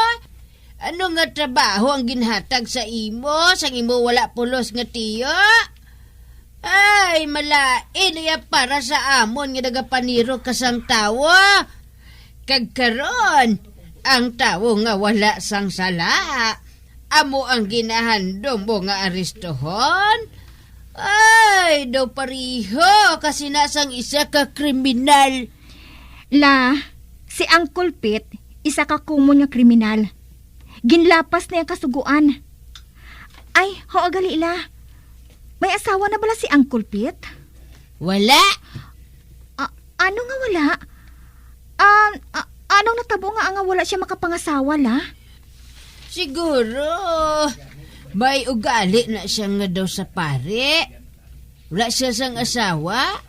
Ano nga trabaho ang ginhatag sa imo sang imo wala pulos nga tiyo? Ay, malain iya para sa amon nga nagapaniro ka sang tawo. Kag karon, ang tawo nga wala sang sala, amo ang ginahandom mo nga arestohon? Ay, daw pareho ka sina sang isa ka kriminal. La, si Uncle Pete, isa ka kumon nga kriminal. Ginlapas niya ang kasugoan. Ay, hoo gali, la. May asawa na bala si Uncle Pete? Wala. A-, ano nga wala? Um, a-, anong natabo nga, nga wala siya makapangasawa, la? Siguro, may ugali na siya nga daw sa pare. Wala siya sang asawa?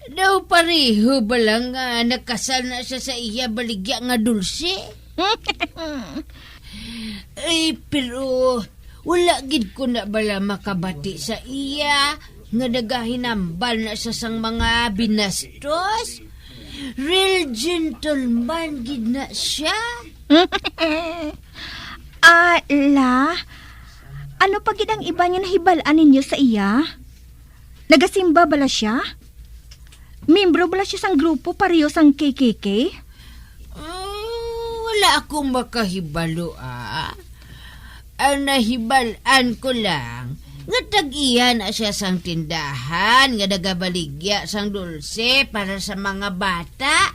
Daw pareho bala nga nakasal na siya sa iya baligya nga Dulce? Ay, pero wala gid ko na bala makabati sa iya nga nagahinambal na siya sang mga binastos. Real gentleman gid na siya. Ah, la, ano pa gid ang iban nga nahibal-an ninyo sa iya? Nagasimba bala siya? Miyembro bala siya sang grupo pareho sang K K K? Mm, wala akong makahibalo, ah. Ang nahibal-an ko lang nga tag-iya na siya sang tindahan nga nagabaligya sang dulce para sa mga bata.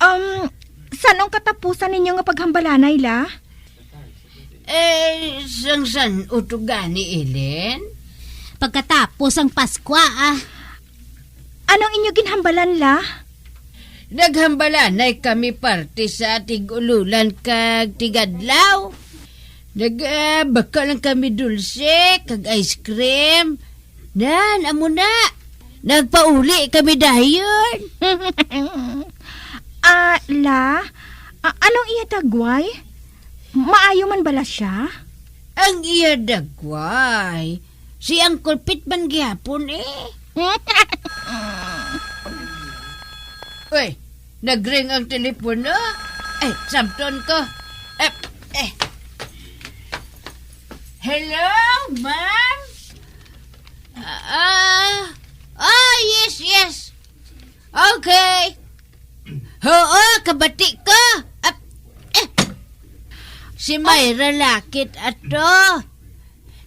Um, san-o ang katapusan ninyo nga paghambalanay, la? Eh, sang san-o to gani, Ellen? Pagkatapos sang Paskwa, ah. Anong inyo ginhambalan, la? Naghambalanay kami parte sa tig-ululan kag tig-adlaw. Nag-, ah, baka lang kami dulce kag ice cream. Nan, amo na. Nagpauli kami dayon. Ah, la, a-, anong iya dagway? Maayo man bala siya? Ang iya dagway, si Uncle Pete man gihapon, eh. Uy, nagring ang telepono. Eh, samton ko. Eh, eh. Hello, ma'am? Ah, ah, yes, yes. Okay. Oo, kabati ko. Ap-, eh. Si Myra Lakit ato.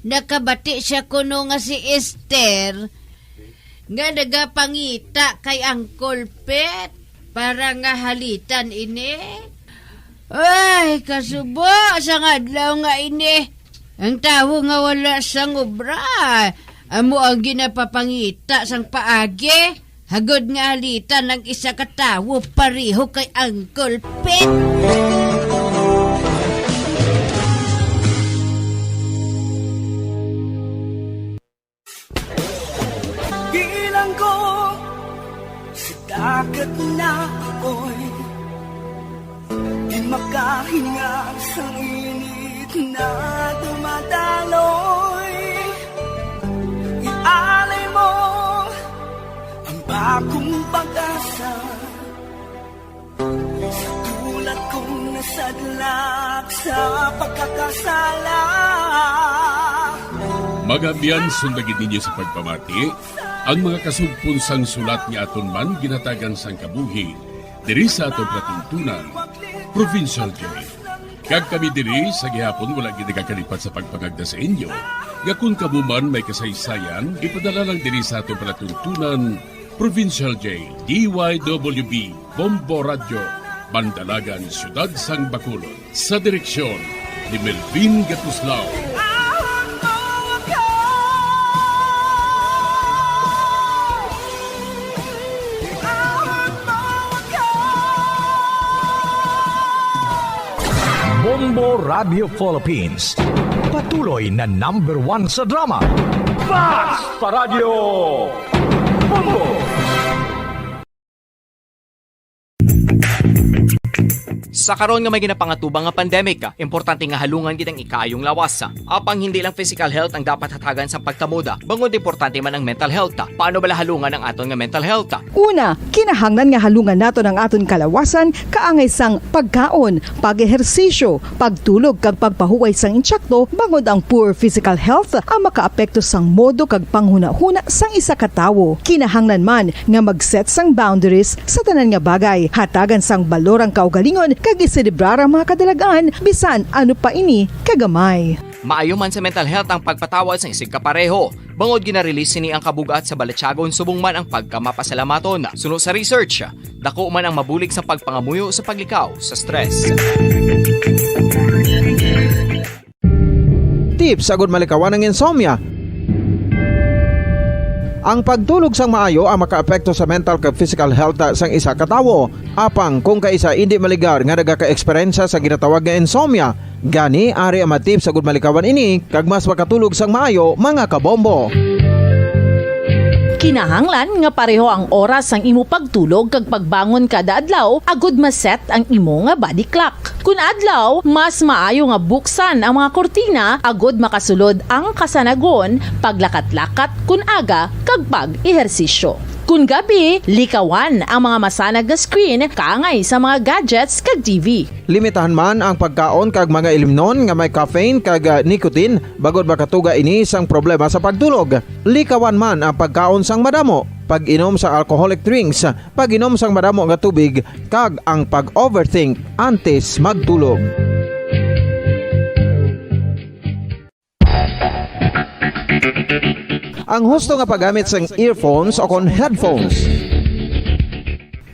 Nakabati siya kuno nga si Esther nga nagapangita kay Uncle Pete para nga halitan ini. Ay, kasubo sang adlaw nga ini. Ang tawo nga wala sang obra, amo ang ginapapangita sang paagi. Hagod nga alitan ang isa ka tawo pareho kay Uncle Pet. Bilanggo sa dagat na apoy, di makahinga sa init na dumadaloy. Ialay mo ang bagong pag-asa sa tulad kong nasadlak sa pagkakasala. Mga abyan, sundagin ninyo sa pagpamati ang mga kasugpon sang sulat nga aton man ginhatagan sang kabuhi diri sa aton palatuntunan, Provincial J. Kag kami diri sa gihapon wala gid nagakalipat sa pagpangagda sa inyo nga kon kamo man may kasaysayan, ipadala lang diri sa aton palatuntunan, Provincial J, D Y W B, Bombo Radyo, Mandalagan, Siyudad sang Bacolod. Sa direksyon ni Melvin Gatuslao. Bombo Radio Philippines, patuloy na number one sa drama. Fast Paradyo Bombo! Sa karon nga may ginapangatubang nga pandemic, importante nga halungan gid ang ikaayong lawas. Apang hindi lang physical health ang dapat hatagan sa pagtamod, bangod importante man ang mental health. Paano bala halungan ang aton nga mental health? Una, kinahanglan nga halungan naton ang aton kalawasan kaangay sang pagkaon, pag-ehersisyo, pagtulog kag pagpahuway sang intsakto, bangod ang poor physical health ang makaapekto sang modo kag panghunahuna sang isa ka tawo. Kinahanglan man nga mag-set sang boundaries sa tanan nga bagay, hatagan sang balor ang kaugalingon kag iselebrar ang mga kadalag-an bisan ano pa ini kagamay. Maayo man sa mental health ang pagpatawad sang isigkapareho, bangod gina-release sini ang kabug-at sa balatyagon subong man ang pagkamapasalamaton. Suno sa research, dako man ang mabulig sa pagpangamuyo sa paglikaw sa stress. Tips agud malikawan ang insomnia. Ang pagtulog sang maayo ang makaapekto sa mental kag physical health sang isa ka tawo. Apang kung kaisa indi maligar nga nagaka-eksperyensya sa ginatawag nga insomnia, gani ari ang mga tips agud malikawan ini kag mas makatulog sang maayo, mga kabombo. Kinahanglan nga pareho ang oras sang imo pagtulog kag pagbangon kada adlaw agud ma-set ang imo nga body clock. Kun adlaw, mas maayo nga buksan ang mga kurtina agud makasulod ang kasanagon, paglakat-lakat kun aga, kag pag-ehersisyo. Kun gabi, likawan ang mga masanag nga screen kaangay sa mga gadgets kag T V. Limitahan man ang pagkaon kag mga ilimnon nga may caffeine kag, ah, nicotine, bangod makatuga ini sang problema sa pagtulog. Likawan man ang pagkaon sang madamo, pag-inom sa alcoholic drinks, pag-inom sang madamo nga tubig, kag ang pag-overthink antes magtulog. Ang husto nga paggamit sang earphones o kon headphones.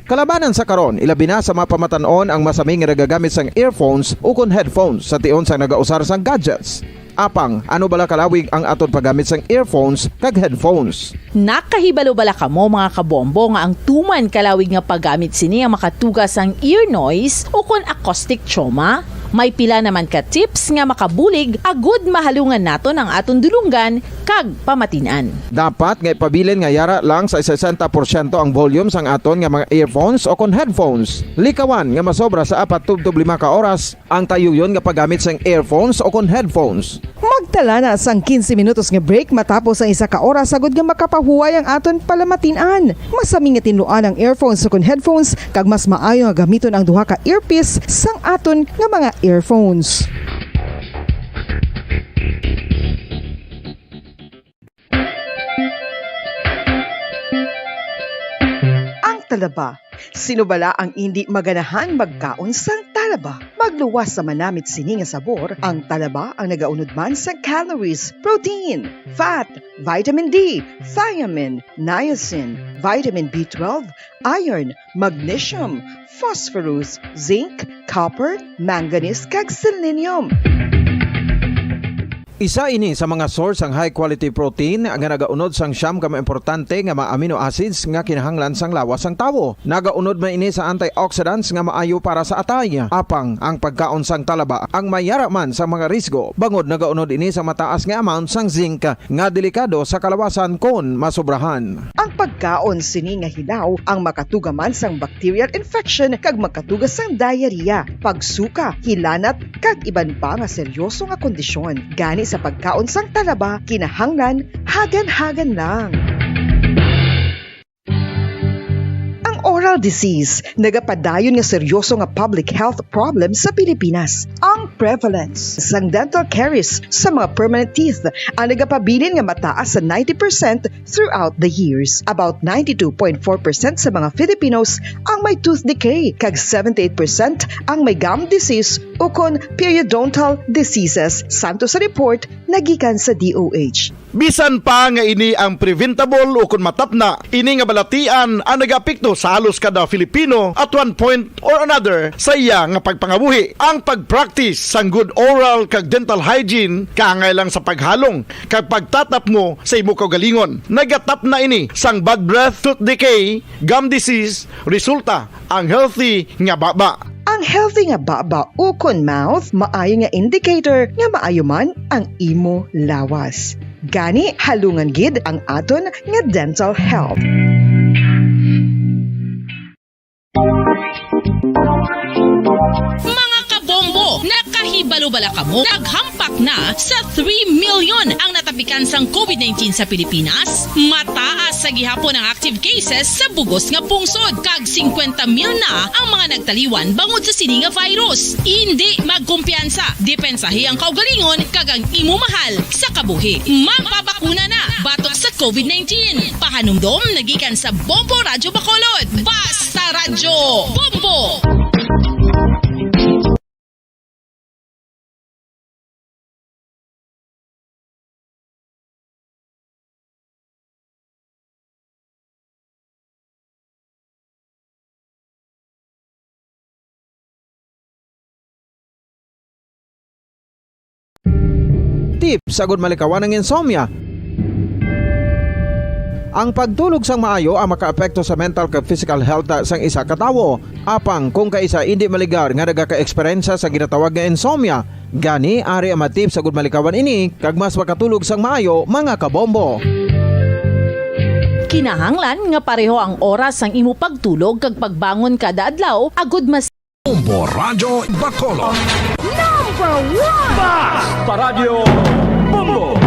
Kalabanan sa karon, ilabi na sa mga pamatan-on ang masami nga nagagamit sang earphones o kon headphones sa tion sang nagausar sang gadgets. Apang, ano bala kalawig ang aton paggamit sang earphones kag headphones? Nakahibalo bala kamo, mga kabombo, nga ang tuman kalawig nga paggamit sini ang makatuga sang ear noise o kon acoustic trauma? May pila naman ka tips nga makabulig agud mahalungan naton ang aton dulonggan kag pamatin-an. Dapat nga ipabilin nga yara lang sa sesenta porsyento ang volume sang aton nga mga earphones o kon headphones. Likawan nga masobra sa apat tubtob lima ka oras ang tayuyon nga paggamit sang earphones o kon headphones. Magtala na sang quince minutos nga break matapos ang isa ka oras, agud nga makapahuway ang aton palamatin-an. Masami nga tinluan ang earphones o kon headphones, kag mas maayo nga gamiton ang duha ka earpiece sang aton nga mga earphones. Ang talaba. Sino bala ang indi maganahan magkaon sang talaba? Magluwas sa manamit sini nga sabor, ang talaba ang nagaunod man sang calories, protein, fat, vitamin D, thiamine, niacin, vitamin B twelve, iron, magnesium, phosphorus, zinc, copper, manganese, kag selenium. Isa ini sa mga source sang high-quality protein nga nagaunod sang siyam ka mga importante nga mga amino acids nga kinahanglan sang lawas sang tawo. Nagaunod man ini sa antioxidants nga maayo para sa atay. Apang ang pagkaon sang talaba ang may yara man sa mga risgo, bangod nagaunod ini sa mataas nga amount sang zinc nga delikado sa kalawasan kon masobrahan. Ang pagkaon sini nga hilaw ang makatuga man sang bacterial infection kag makatuga sang diarrhea, pagsuka, hilanat, kag iban pa nga seryoso nga kondisyon. Gani sa pagkaon sang talaba, kinahanglan hagan-hagan lang. Ang oral disease nagapadayon nga seryoso nga public health problem sa Pilipinas. Ang prevalence sang dental caries sa mga permanent teeth ang nagapabilin nga mataas sa ninety percent throughout the years. About ninety-two point four percent sa mga Filipinos ang may tooth decay, kag seventy-eight percent ang may gum disease ukon periodontal diseases, santo sa report nagikan sa D O H. Bisan pa nga ini ang preventable ukon matapna, ini nga balatian ang nagaapekto sa halos kada Filipino at one point or another sa iya nga pagpangabuhi. Ang pag-practice sang good oral kag dental hygiene kaangay lang sa paghalong kag pagtatapmo sa imo kaugalingon. Nagatapna ini sang bad breath, tooth decay, gum disease, resulta ang healthy nga baba. Ang healthy nga baba ukon mouth maayo nga indicator nga maayo man ang imo lawas. Gani, halungan gid ang aton nga dental health. Mga kabombo, nakahibalo bala kamo? Naghampak na sa three million ang natapikan sang covid nineteen sa Pilipinas. Mataas sa gihapon ang active cases sa bug-os nga pungsod, kag singkwenta mil na ang mga nagtaliwan bangod sa sini nga virus. Indi magkumpiyansa, depensahi ang kaugalingon kag ang imo mahal sa kabuhi. Magpabakuna na batok sa covid nineteen. Pahanumdom nagikan sa Bombo Radyo Bacolod. Basta Radyo Bombo! Tips agud malikawan ang insomnia. Ang pagtulog sang maayo ang makaapekto sa mental kag physical health sang isa ka tawo. Apang kung kaisa indi maligar nga nagaka-eksperyensya sa ginatawag nga insomnia, gani ari ang mga tips agud malikawan ini kag mas makatulog sang maayo, mga kabombo. Kinahanglan nga pareho ang oras sang imo pagtulog kag pagbangon kada adlaw agud mas Bombo Radyo Bacolod. Number one! Basta Radyo Bombo!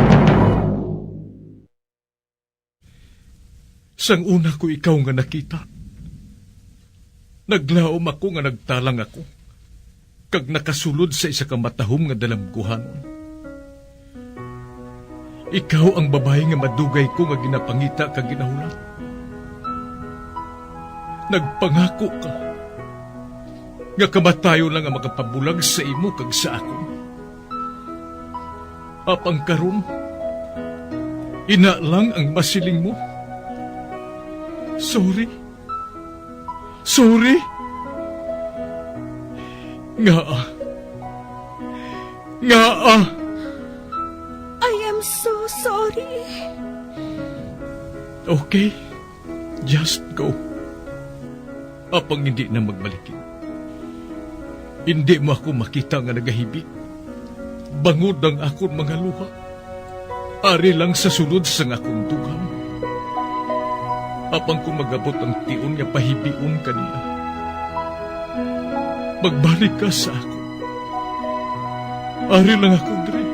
Sang una ko ikaw nga nakita, naglaom ako nga nagtalang ako kag nakasulod sa isa ka matahom nga dalamguhanon. Ikaw ang babayi nga madugay ko nga ginapangita kag ginahulat. Nagpangako ka nga kamatayon lang ang makapabulag sa imo kag sa akon. Apang karon, ina lang ang masiling mo. Sorry. Sorry. Ngaa? Ngaa? I am so sorry. Okay. Just go. Apang hindi na magbalik. Hindi mo ako makita nga nagahibi. Bangod ang akon mga luha, ari lang sa sulod sang akon dughan. Apang kung mag-abot ang tion nga pahibion ka niya, magbalik ka sa akon. Ari lang ako diri,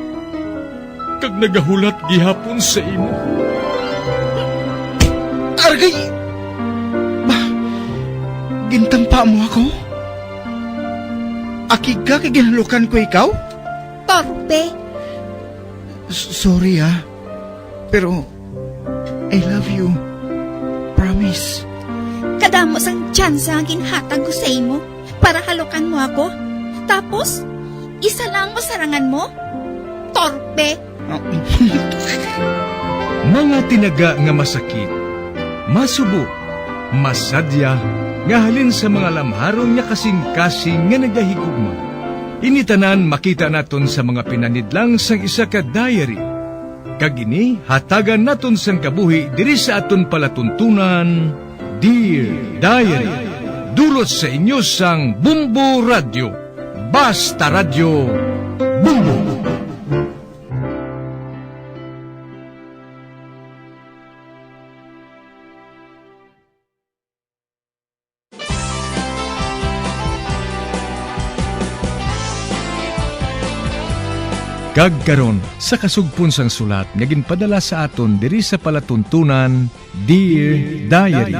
kag nagahulat gihapon sa imo. Argay! Ba, gintampa mo ako? Akig ka kay ginhalukan ko ikaw? Torpe! S- sorry, ah. Pero, I love you. Promise. Kadamo sang tsansa nga ginhatag ko sa imo para halukan mo ako. Tapos, isa lang ang masarangan mo? Torpe! Mga tinaga nga masakit, masubo, masadya, nga halin sa mga lamharon nga kasing-kasing nga nagahigugma. Ini tanan makita naton sa mga pinanidlang sang isa ka diary. Kag ini hatagan naton sang kabuhi diri sa aton palatuntunan, Dear Diary. Dulot sa inyo sang Bumbo Radyo. Basta Radyo, Bumbo. Kag karon, sa kasugpon sang sulat nga ginpadala sa aton diri sa palatuntunan, Dear Diary.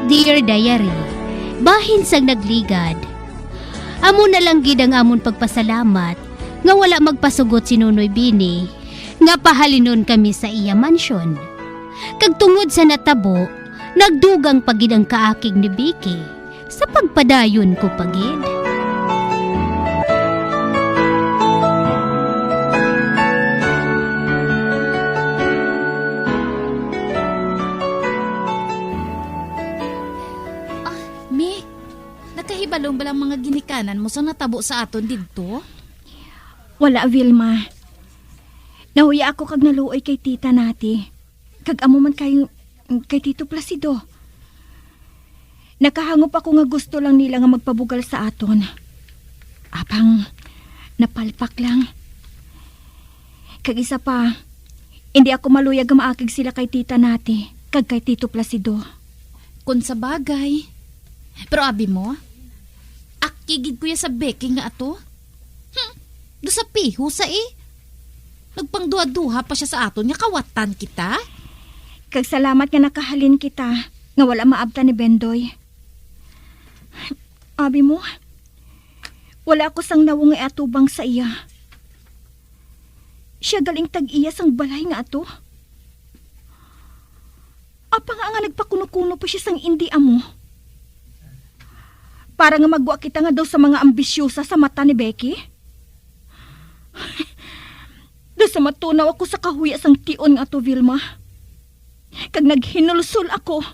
Dear Diary, bahin sang nagligad, amo na lang gid ang amon pagpasalamat nga wala magpasugot si Nonoy Bini nga pahalinon kami sa iya mansyon. Kag tungod sa natabo, nagdugang pa gid ang kaakig ni Vicky sa pagpadayon ko pa gid. Ah, Mi, nakahibalo bala ang mga ginikanan mo sa natabo sa aton didto? Wala, Vilma. Nahuya ako kag naluoy kay tita nati, kag amo man kay, kay Tito Placido. Nakahangop ako nga gusto lang nila nga magpabugal sa aton. Apang napalpak lang. Kag isa pa, hindi ako maluyag nga maakig sila kay tita nati kag kay Tito Placido. Kon sa bagay. Pero abi mo, akig gid ko ya sa Becky nga ato. Hmm, do sa piho sa eh. Nagpangduha-duha pa siya sa aton nga kawatan kita. Kag salamat nga nakahalin kita nga wala maabtan ni Bendoy. Abi mo, wala ako sang nawong nga atubang sa iya. Siya galing tag-iya sang balay nga ato. Apa nga, nga nagpakuno-kuno pa siya sang indi amo? Para nga magwa kita nga daw sa mga ambisyosa sa mata ni Becky? Daw sa matunaw ako sa kahuya sang tion nga ato, Vilma. Kag naghinulsol ako,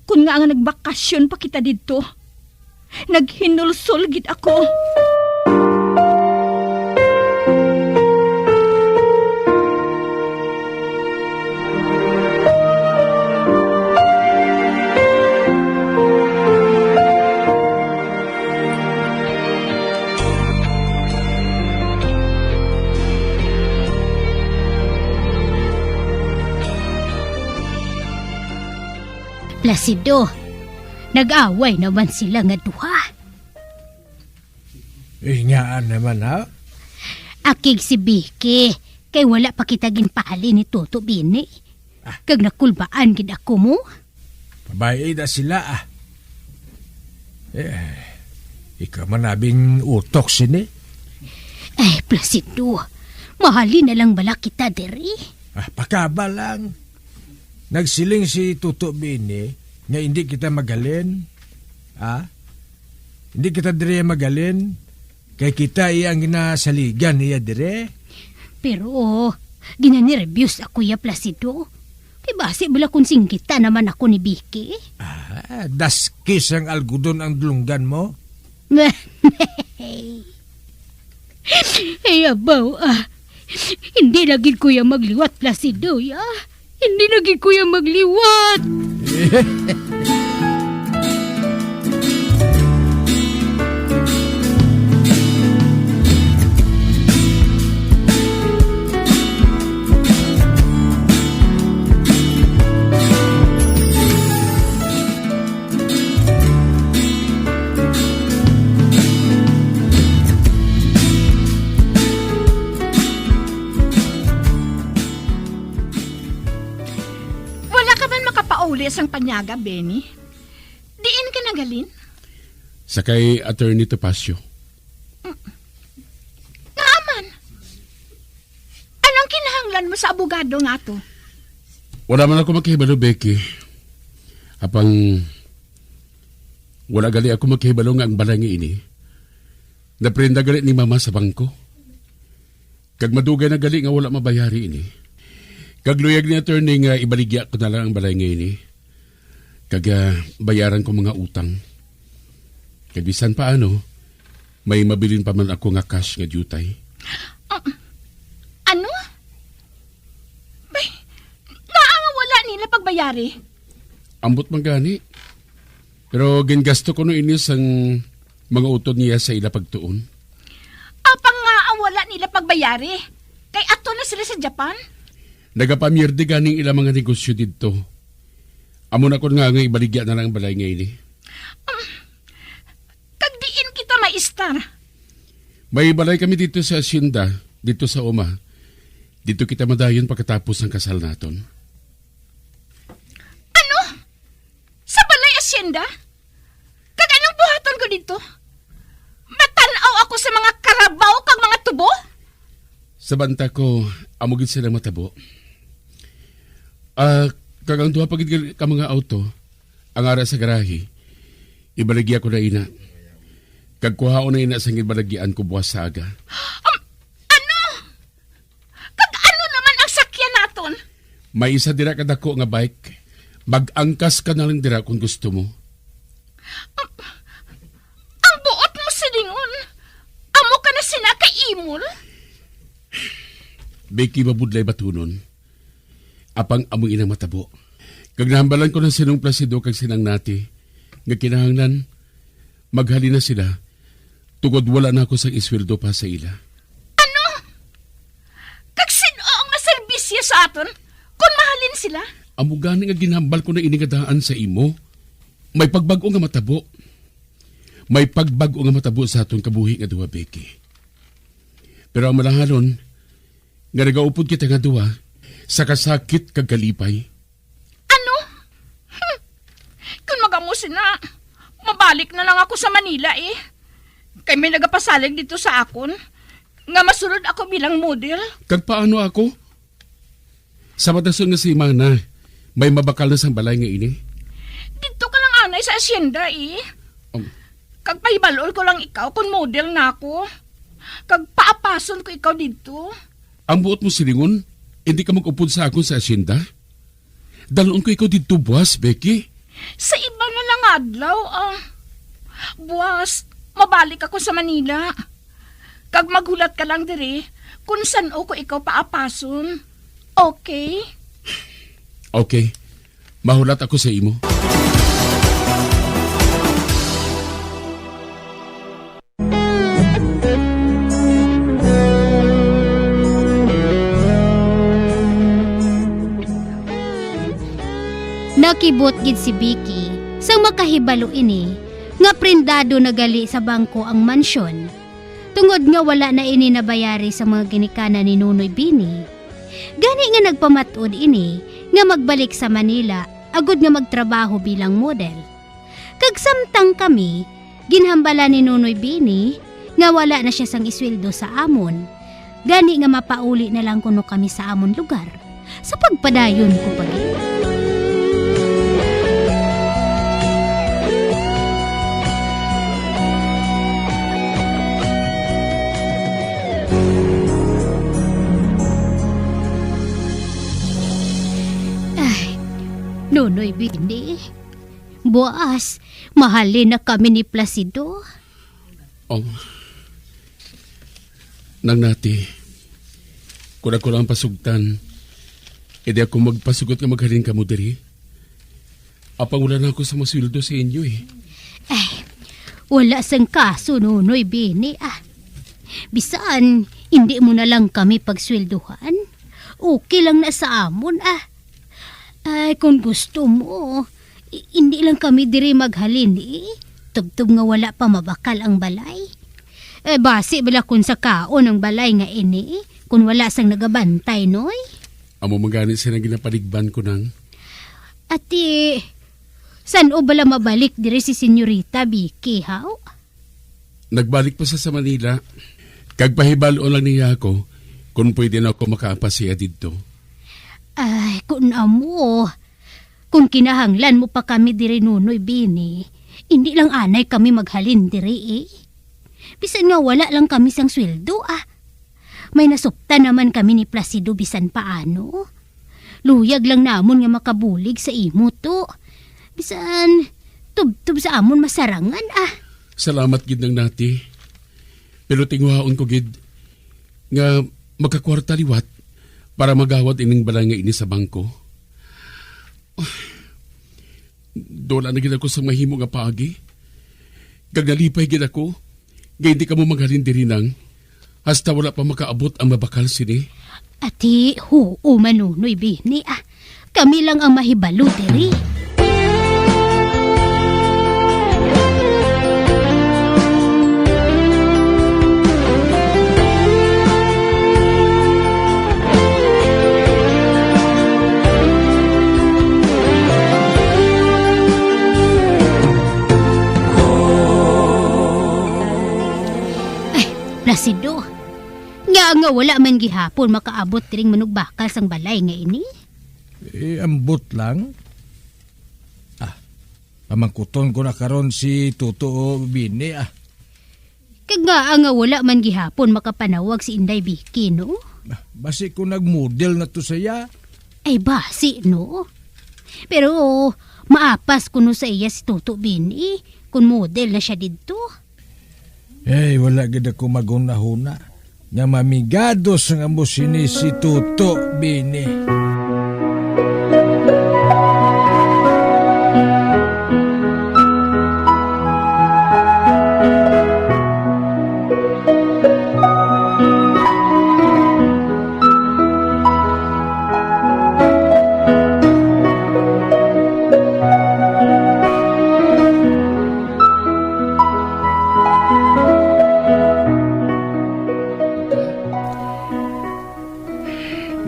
kun nga nga nagbakasyon pa kita didto. Naghinulsol gid ako. Placido, nag-away naman sila nga duha. Eh, ngaa naman, ha? Akig si Vicky, kay wala pa kita ginpahalin ni Toto Bini. Ah. Kag nakulbaan gid ako mo. Pabay na sila, ah. Eh, ikaw man abi ang utok sini. Ay, Placido, mahalin na lang bala kita diri? Ah, pakaba lang. Nagsiling si Toto Bini nga hindi kita maghalin. Ah? Hindi kita diri maghalin. Kay kita iya ang ginasaligan niya dire. Pero, ginanerbiyos ako ya, Placido. Kay basi bala kung singgitan naman ako ni Vicky. Ah, daskis ang algodon ang dulunggan mo. Ay, abaw, ah. Hindi na gid ko ya magliwat, Placido, ya. Hindi na gid ko ya magliwat. Wala ka man makapauli sang Panyaga, Benny? Diin ka naghalin? Sa kay Attorney Topacio. Mm. Ngaa man? Anong kinahanglan mo sa abogado nga to? Wala man ako makahibalo, Becky. Apang wala gali ako makahibalo nga ang balay nga ini naprenda gali ni Mama sa bangko. Kag madugay na gali nga wala mabayari ini. Kag luyag ni attorney nga ibaligya ko na lang ang balay nga ini. Kag, ah, bayaran ko mga utang. Kag bisan paano, may mabilin pa man ako nga cash nga diutay. Ah, ano? Bay, ngaa nga wala nila pagbayari? Ambot man gani. Pero gingasto ko no ini sang mga utod niya sa ila pagtuon. Apang nga ang wala nila pagbayari, kay ato na sila sa Japan? Nagapamierde gani ang ila mga negosyo didto. Amo na kon nga nga ibaligya na lang ang balay nga ini. Um, kag diin kita maistar? May balay kami dito sa asyenda, dito sa uma. Dito kita madayon pagkatapos ang kasal naton. Ano? Sa balay asyenda? Kag anong buhaton ko didto? Matan-aw ako sa mga karabaw kag mga tubo? Sa banta ko, amo gid sila matabo. Ah, kag ang duha pa gid ka mga auto, ang ara sa garahe, ibaligya ko na ina. Kag kuhaon na ina sang ginbalagian ko buwas sa aga. Um, ano? Kag ano naman ang sakyan naton? May isa dira ka dako nga bike. Mag-angkas ka na lang dira kung gusto mo. Ang, ang buot mo silingon, amo ka na sina ka imol? Becky, mabudlay batunon. Apang amo inang matabo. Kag nahambalan ko na sinong Placido kag sinang Nati nga kinahanglan maghalin na sila, tungod wala na ako sang isweldo pa sa ila. Ano? Kag sin-o ang maserbisyo sa aton kon mahalin sila? Amo gani nga ginhambal ko na ini nga daan sa imo. May pagbag-o nga matabo. May pagbag-o nga matabo sa aton kabuhi nga duha, Becky. Pero ang malahalon, nga nagaupod kita nga duha sa kasakit kag kalipay. Ano? Hmm. Kon magamo sina, mabalik na lang ako sa Manila, eh. Kay may nagapasalig dito sa akon nga masulod ako bilang model. Kag paano ako? Sa madason nga semana, may mabakal na sang balay nga ini. Dito ka lang anay sa asyenda, eh. Um. Kag pahibal-on ko lang ikaw kon model na ako. Kag paapason ko ikaw didto. Ang buot mo silingon, hindi ka mag-upod sa akon sa asyenda? Dalon ko ikaw didto buwas, Becky. Sa iba na lang adlaw, ah. Buwas, mabalik ako sa Manila. Kag maghulat ka lang diri kung san-o ko ikaw paapason. Okay? Okay. Mahulat ako sa imo. Nakibot gid si Vicky sang makahibalo ini nga prendado na gali sa bangko ang mansyon, tungod nga wala na ini nabayari sa mga ginikanan ni Nunoy Bini. Gani nga nagpamat-od ini nga magbalik sa Manila agud nga magtrabaho bilang model. Kag samtang kami, ginhambala ni Nunoy Bini nga wala na sia sang isweldo sa amon, gani nga mapauli na lang kuno kami sa amon lugar sa pagpadayon ko pa gid. Ay, Nunoy Bini, buas, mahalin na kami ni Placido. Oh. Nang Nati, kung ako lang pasugtan, edi ako magpasugot nga maghalin kamo diri. Apang wala na ako sa masweldo sa inyo, eh. Ay, wala sang kaso, Nunoy Bini, ah. Bisan, hindi mo na lang kami pagsweldohan. Okay lang na sa amon, ah. Ay, kung gusto mo, i-, hindi lang kami diri maghalin, eh. Tubtob nga wala pa mabakal ang balay. Eh, basi bala kung sa kaon ang balay nga ini, kung wala sang nagabantay, Noy? Amo man gani sila ginapaligban ko nang. Ati, san-o bala mabalik diri si Senyorita Vicky, haw? Nagbalik pa sa, sa Manila. Kag pahibal-on lang niya ako kung pwede na ako makaapas siya didto. Ay, kun amo, kung kinahanglan mo pa kami diri, Nunoy Bini, hindi lang anay kami maghalin diri, eh. Bisan nga wala lang kami sang sweldo, ah. may nasuptan naman kami ni Placido bisan paano. Luyag lang namon nga makabulig sa imo, To. Bisan tubtob sa amon masarangan, ah. Salamat gid, Nang Nati. Pero tinguhaon ko gid nga makakwarta liwat para magawad ining balay nga ini sa bangko. Dula na gid ako sa mahimo nga paagi. Kag nalipay gid ako nga hindi kamo maghalin diri, Nang, hasta wala pa makaabot ang mabakal sini. Ati, huo man, Nonoy Bini, ah. Kami lang ang mahibalo diri. Ay, Placido, nga nga wala man gihapon makaabot diring manugbakal sang balay nga ini? Eh, ambot lang. Ah, pamangkuton ko na karon si Toto Bini, ah. Kag ngaa nga wala man gihapon makapanawag si Inday Vicky, no? Ah, basi ko nagmodel na to sa iya. Ay, basi, no? Pero maapas kuno sa iya si Toto Bini, kung model na siya didto. Ay, wala gid ako maghunahuna nga mamigados nga amo sini si Toto Bini.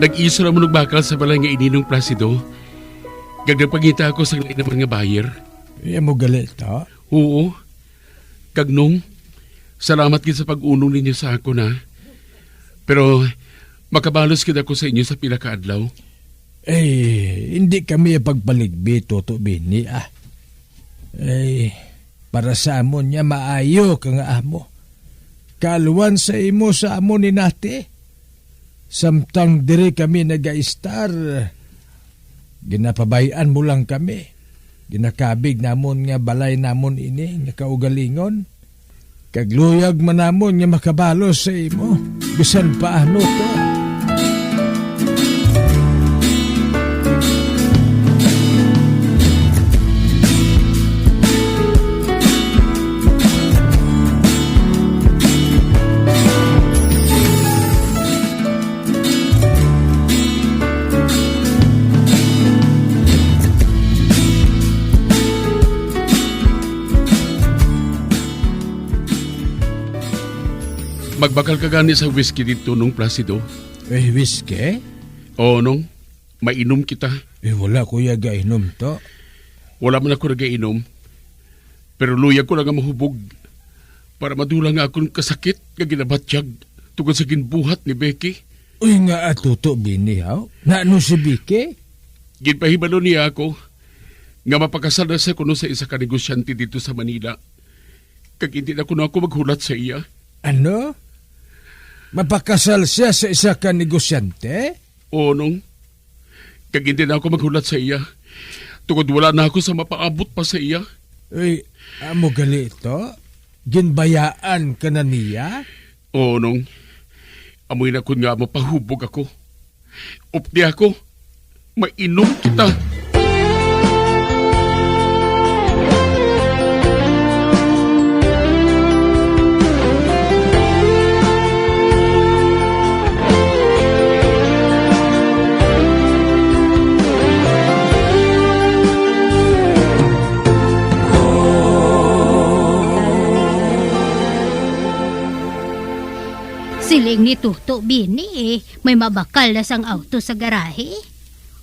Nag-isa ra mo nagbakal sa balay nga ini, Nong Placido, kag nagpangita ako sang lain naman nga buyer. Iya mo gali to? Oo. Kag Nong, salamat gid sa pag-unong ninyo sa akon, ha. Pero makabalos gid ako sa inyo sa pila ka adlaw. Eh, hindi kami pagpaligbi, Toto Bini, ah. Eh, para sa amon niya maayo ka nga amo. Kaalwan sa imo sa amon ni Nati. Samtang diri kami nagaistar, ginapabay-an mo lang kami. Ginakabig namon nga balay namon ini nga kaugalingon, kag luyag man namon nga makabalo sa imo, bisan pa ano to. Magbakal ka gani sa whisky didto, Nong Placido? Eh, whisky? Oo, Nong. Mainom kita. Eh, wala ko ya gainom to. Wala man ako nagainom. Pero luyag ko lang nga mahubog para madulang nga akon kasakit nga ginabatyag tungod sa ginbuhat ni Becky. Uy, nga atuto, Bini, haw? Naano si Becky? Ginpahibalo niya ako nga mapakasal na siya kuno sa isa ka negosyante dito sa Manila. Kag hindi na kuno ako maghulat sa iya. Ano? Mapakasal siya sa isa ka negosyante? Oo, Nong. Kag hindi na ako maghulat sa iya, tungod wala na ako sa mapaabot pa sa iya. Uy, amo gali ito? Ginbayaan ka na niya? Oo, Nong. Amoy na kun nga mapahubog ako. Updi ako. Mainom kita. Siling ni Toto Bini, may mabakal na sang auto sa garahe.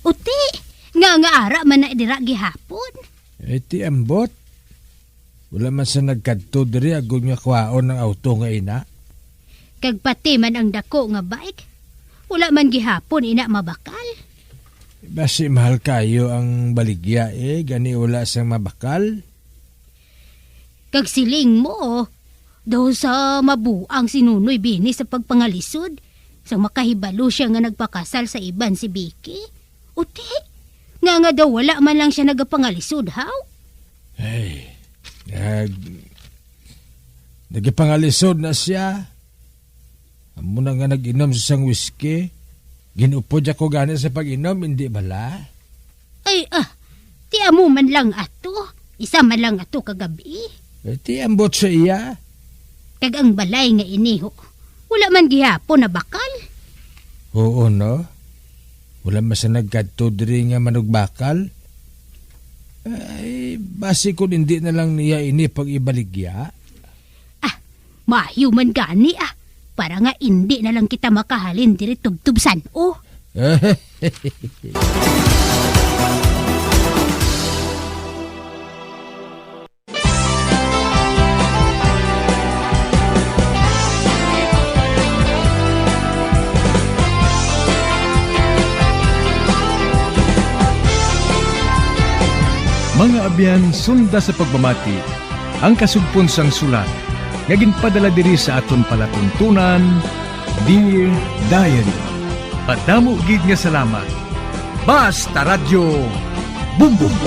Uti, nga nga ara man na dira gihapon. Eh, ti ambot. Wala man sa nagkadto diri agod nga kuhaon ang auto nga ina. Kag pati man ang dako nga bike, wala man gihapon ina mabakal. Basi mahal kayo ang baligya, eh, gani wala sang mabakal. Kag siling mo, daw sa mabuang si Nonoy Bini sa pagpangalisod, Sang makahibalo siya nga nagpakasal sa iban si Vicky? Uti, nga nga daw wala man lang siya nagapangalisod, haw? Ay, nag-, nagapangalisod na siya. Amo na nga nag-inom sa isang whisky. Ginupod ako gani sa pag-inom, hindi bala? Ay, ah, ti amo man lang ato. Isa man lang ato kagabi. Eh, ti ambot sa iya. Kag ang balay nga ini, ho, wala man gihapon nabakal. Oo, no? Wala man sa nagkadto diri nga manugbakal. Ay, basi kun hindi na lang niya ini pag-ibaligya. Ah, maayo man gani, ah. Para nga indi na lang kita makahalin diri tubtob san-o. Mga abyan, sunda sa pagpamati ang kasugpon sang sulat nga ginpadala diri sa aton palatuntunan, Dear Diary. Madamo gid nga salamat. Basta Radyo Bumbong.